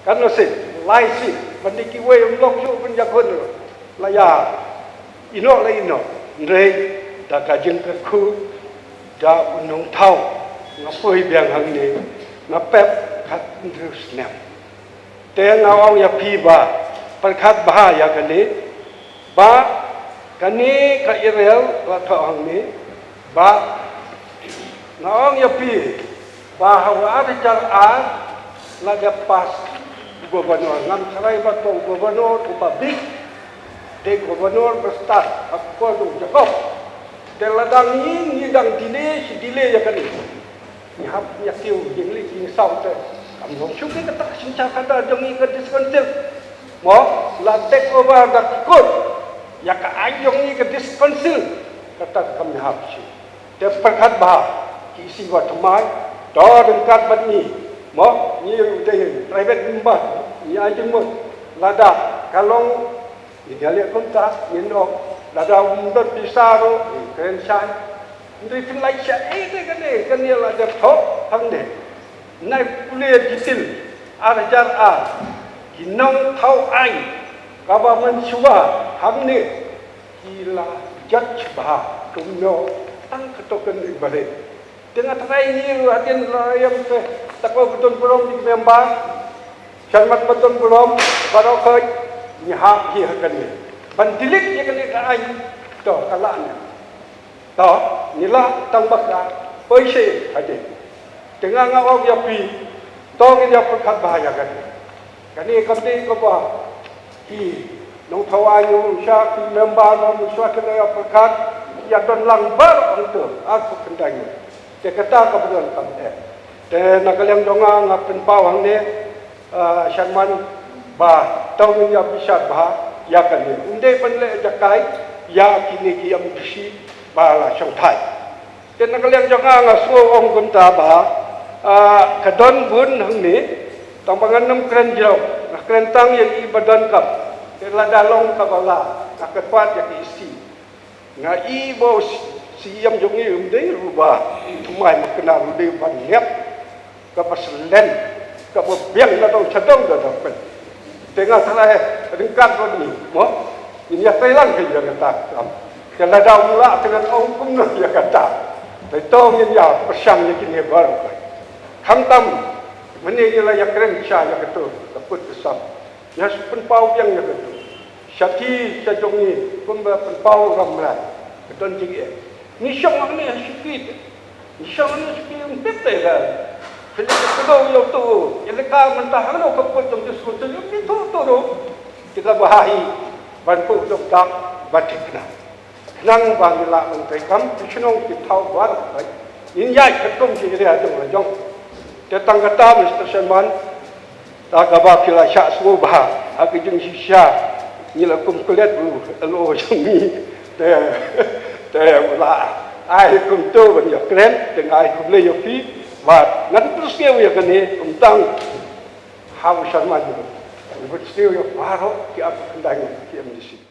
katno sien, lai sien, ban dei kiwei ym long shuh ban ïakhun ruh. La ïa ïehnoh la ïehnoh. Hynrei da ka jingkyrkhu da u nongthaw, nga poi biang hangne, nga pep khathynriew snem. Te nga ong ïa phi ba pyrkhat bha ïa kane, ba kane ka Irel la thoh hangne, ba nga ong ïa phi ba ha u ar hajar ar la dep pass u governor. Ngam kyrpad ba u governor uba bit, dei governor ba stad, ha ka por u Jacob. Te lada ngi, ngi dang delay shi delay ïa kane, ngi hap ïa kiew jingli jingsaw te kam long shuh. Kata ka synshar khadar jong ngi ka District Council, mo, la take over da ki kut, ïa ka aiñ jong ngi ka District Council, kata kam hap shuh. Te pyrkhat bha, ki E C ba thymmai, to ryngkat bad ngi, mo, ngi ruh dei private member, ngi ai jingmut. Lada ka long, ngin ïaleh kumta, ngin ong, lada ym don pisa ruh, ngin kren shai. Hynrei phin lait shaei te kane, kane la dep thoh hangne. Nai pule detail, ar hajar ar, ki nongthaw aiñ kaba mynshuwa hangne ki la judge bha kumno tang ka token i ba rit. Te nga tharai ngi ruh hadien la ïam te, ta ko ba don burom ki member, chairman ba don burom, baroh khoit ngi hap hi ha kane ban delete ïa kane ka aiñ. To ka lah ne. To ngi lah tang ba ka poi sha hadien. Te nga, nga ong ïa phi, to ngin ïa pyrkhat bha ïa kane. Kane kam dei kaba ki nongthaw aiñ, u sha ki member ba mynshwa ki la ïa pyrkhat, ïa don lang baroh hangto arphew khyndai ngut. Te kata kaba donkam eh. Te na ka liang jong nga, nga pynpaw hangne, ah, Chairman, ba to ngin ïa bishar bha ïa kane. Ym dei ban leh jaka ïa kine ki M D C ba la shongthait. Te na ka liang jong nga, nga sngew ong kumta ba, ah, ka don bun hangne, tang ba ngan ym kren jrong, nga kren tang ïa ki ba donkam. Te lada long kaba lah, nga kyrpad ïa ki E C. Nga i ba u C-, CEM jong ngi um dei ruh ba thymmai, ma kane ruh dei ba ngiat, kaba slen, kaba biang na dong sha dong da dong pen. Te nga sa la eh ryngkat bad ngi, mo? Ngin ïa trei lang ka ïa kata kam. Ka lada um lah te ngan ong kumno ïa kata. Te to ngin ïa pyrshang ïa kine baroh. Khamtam mynne ngi la ïa kren sha ïa kato ka put ka sam. Ïa shu pynpaw biang ïa kato. Sha ki sha jong ngi kumba pynpaw u Ram Mrai. Ka don jingeh. Ngi shong hangne ha shuki. Ngi shong hangne ha shuki, ym tip te da. Phi leh ka kdew ïa uto u elaka mynta hangno ka put jong ki skul te, ym tip uto ruh. Te kaba ha hi ban pynlong dak ba thikna. Khnang ba ngi lah ban trei kam, ki shnong ki thaw baroh. Ngin ïaid katkum ki area jong la jong. Te tang kata, Mister Chairman, ta kaba phi la shah sngewbha ha ka jingshisha, ngi la kum klet u L O jong ngi. Te, te u la ai kumto ban ïa kren, te nga ai khublei ïa phi. Bad ngan pynsngew ïa kane, ym tang ha u Chairman, ngan pynsngew ïa baroh ki arphew khyndai ngut ki M D C.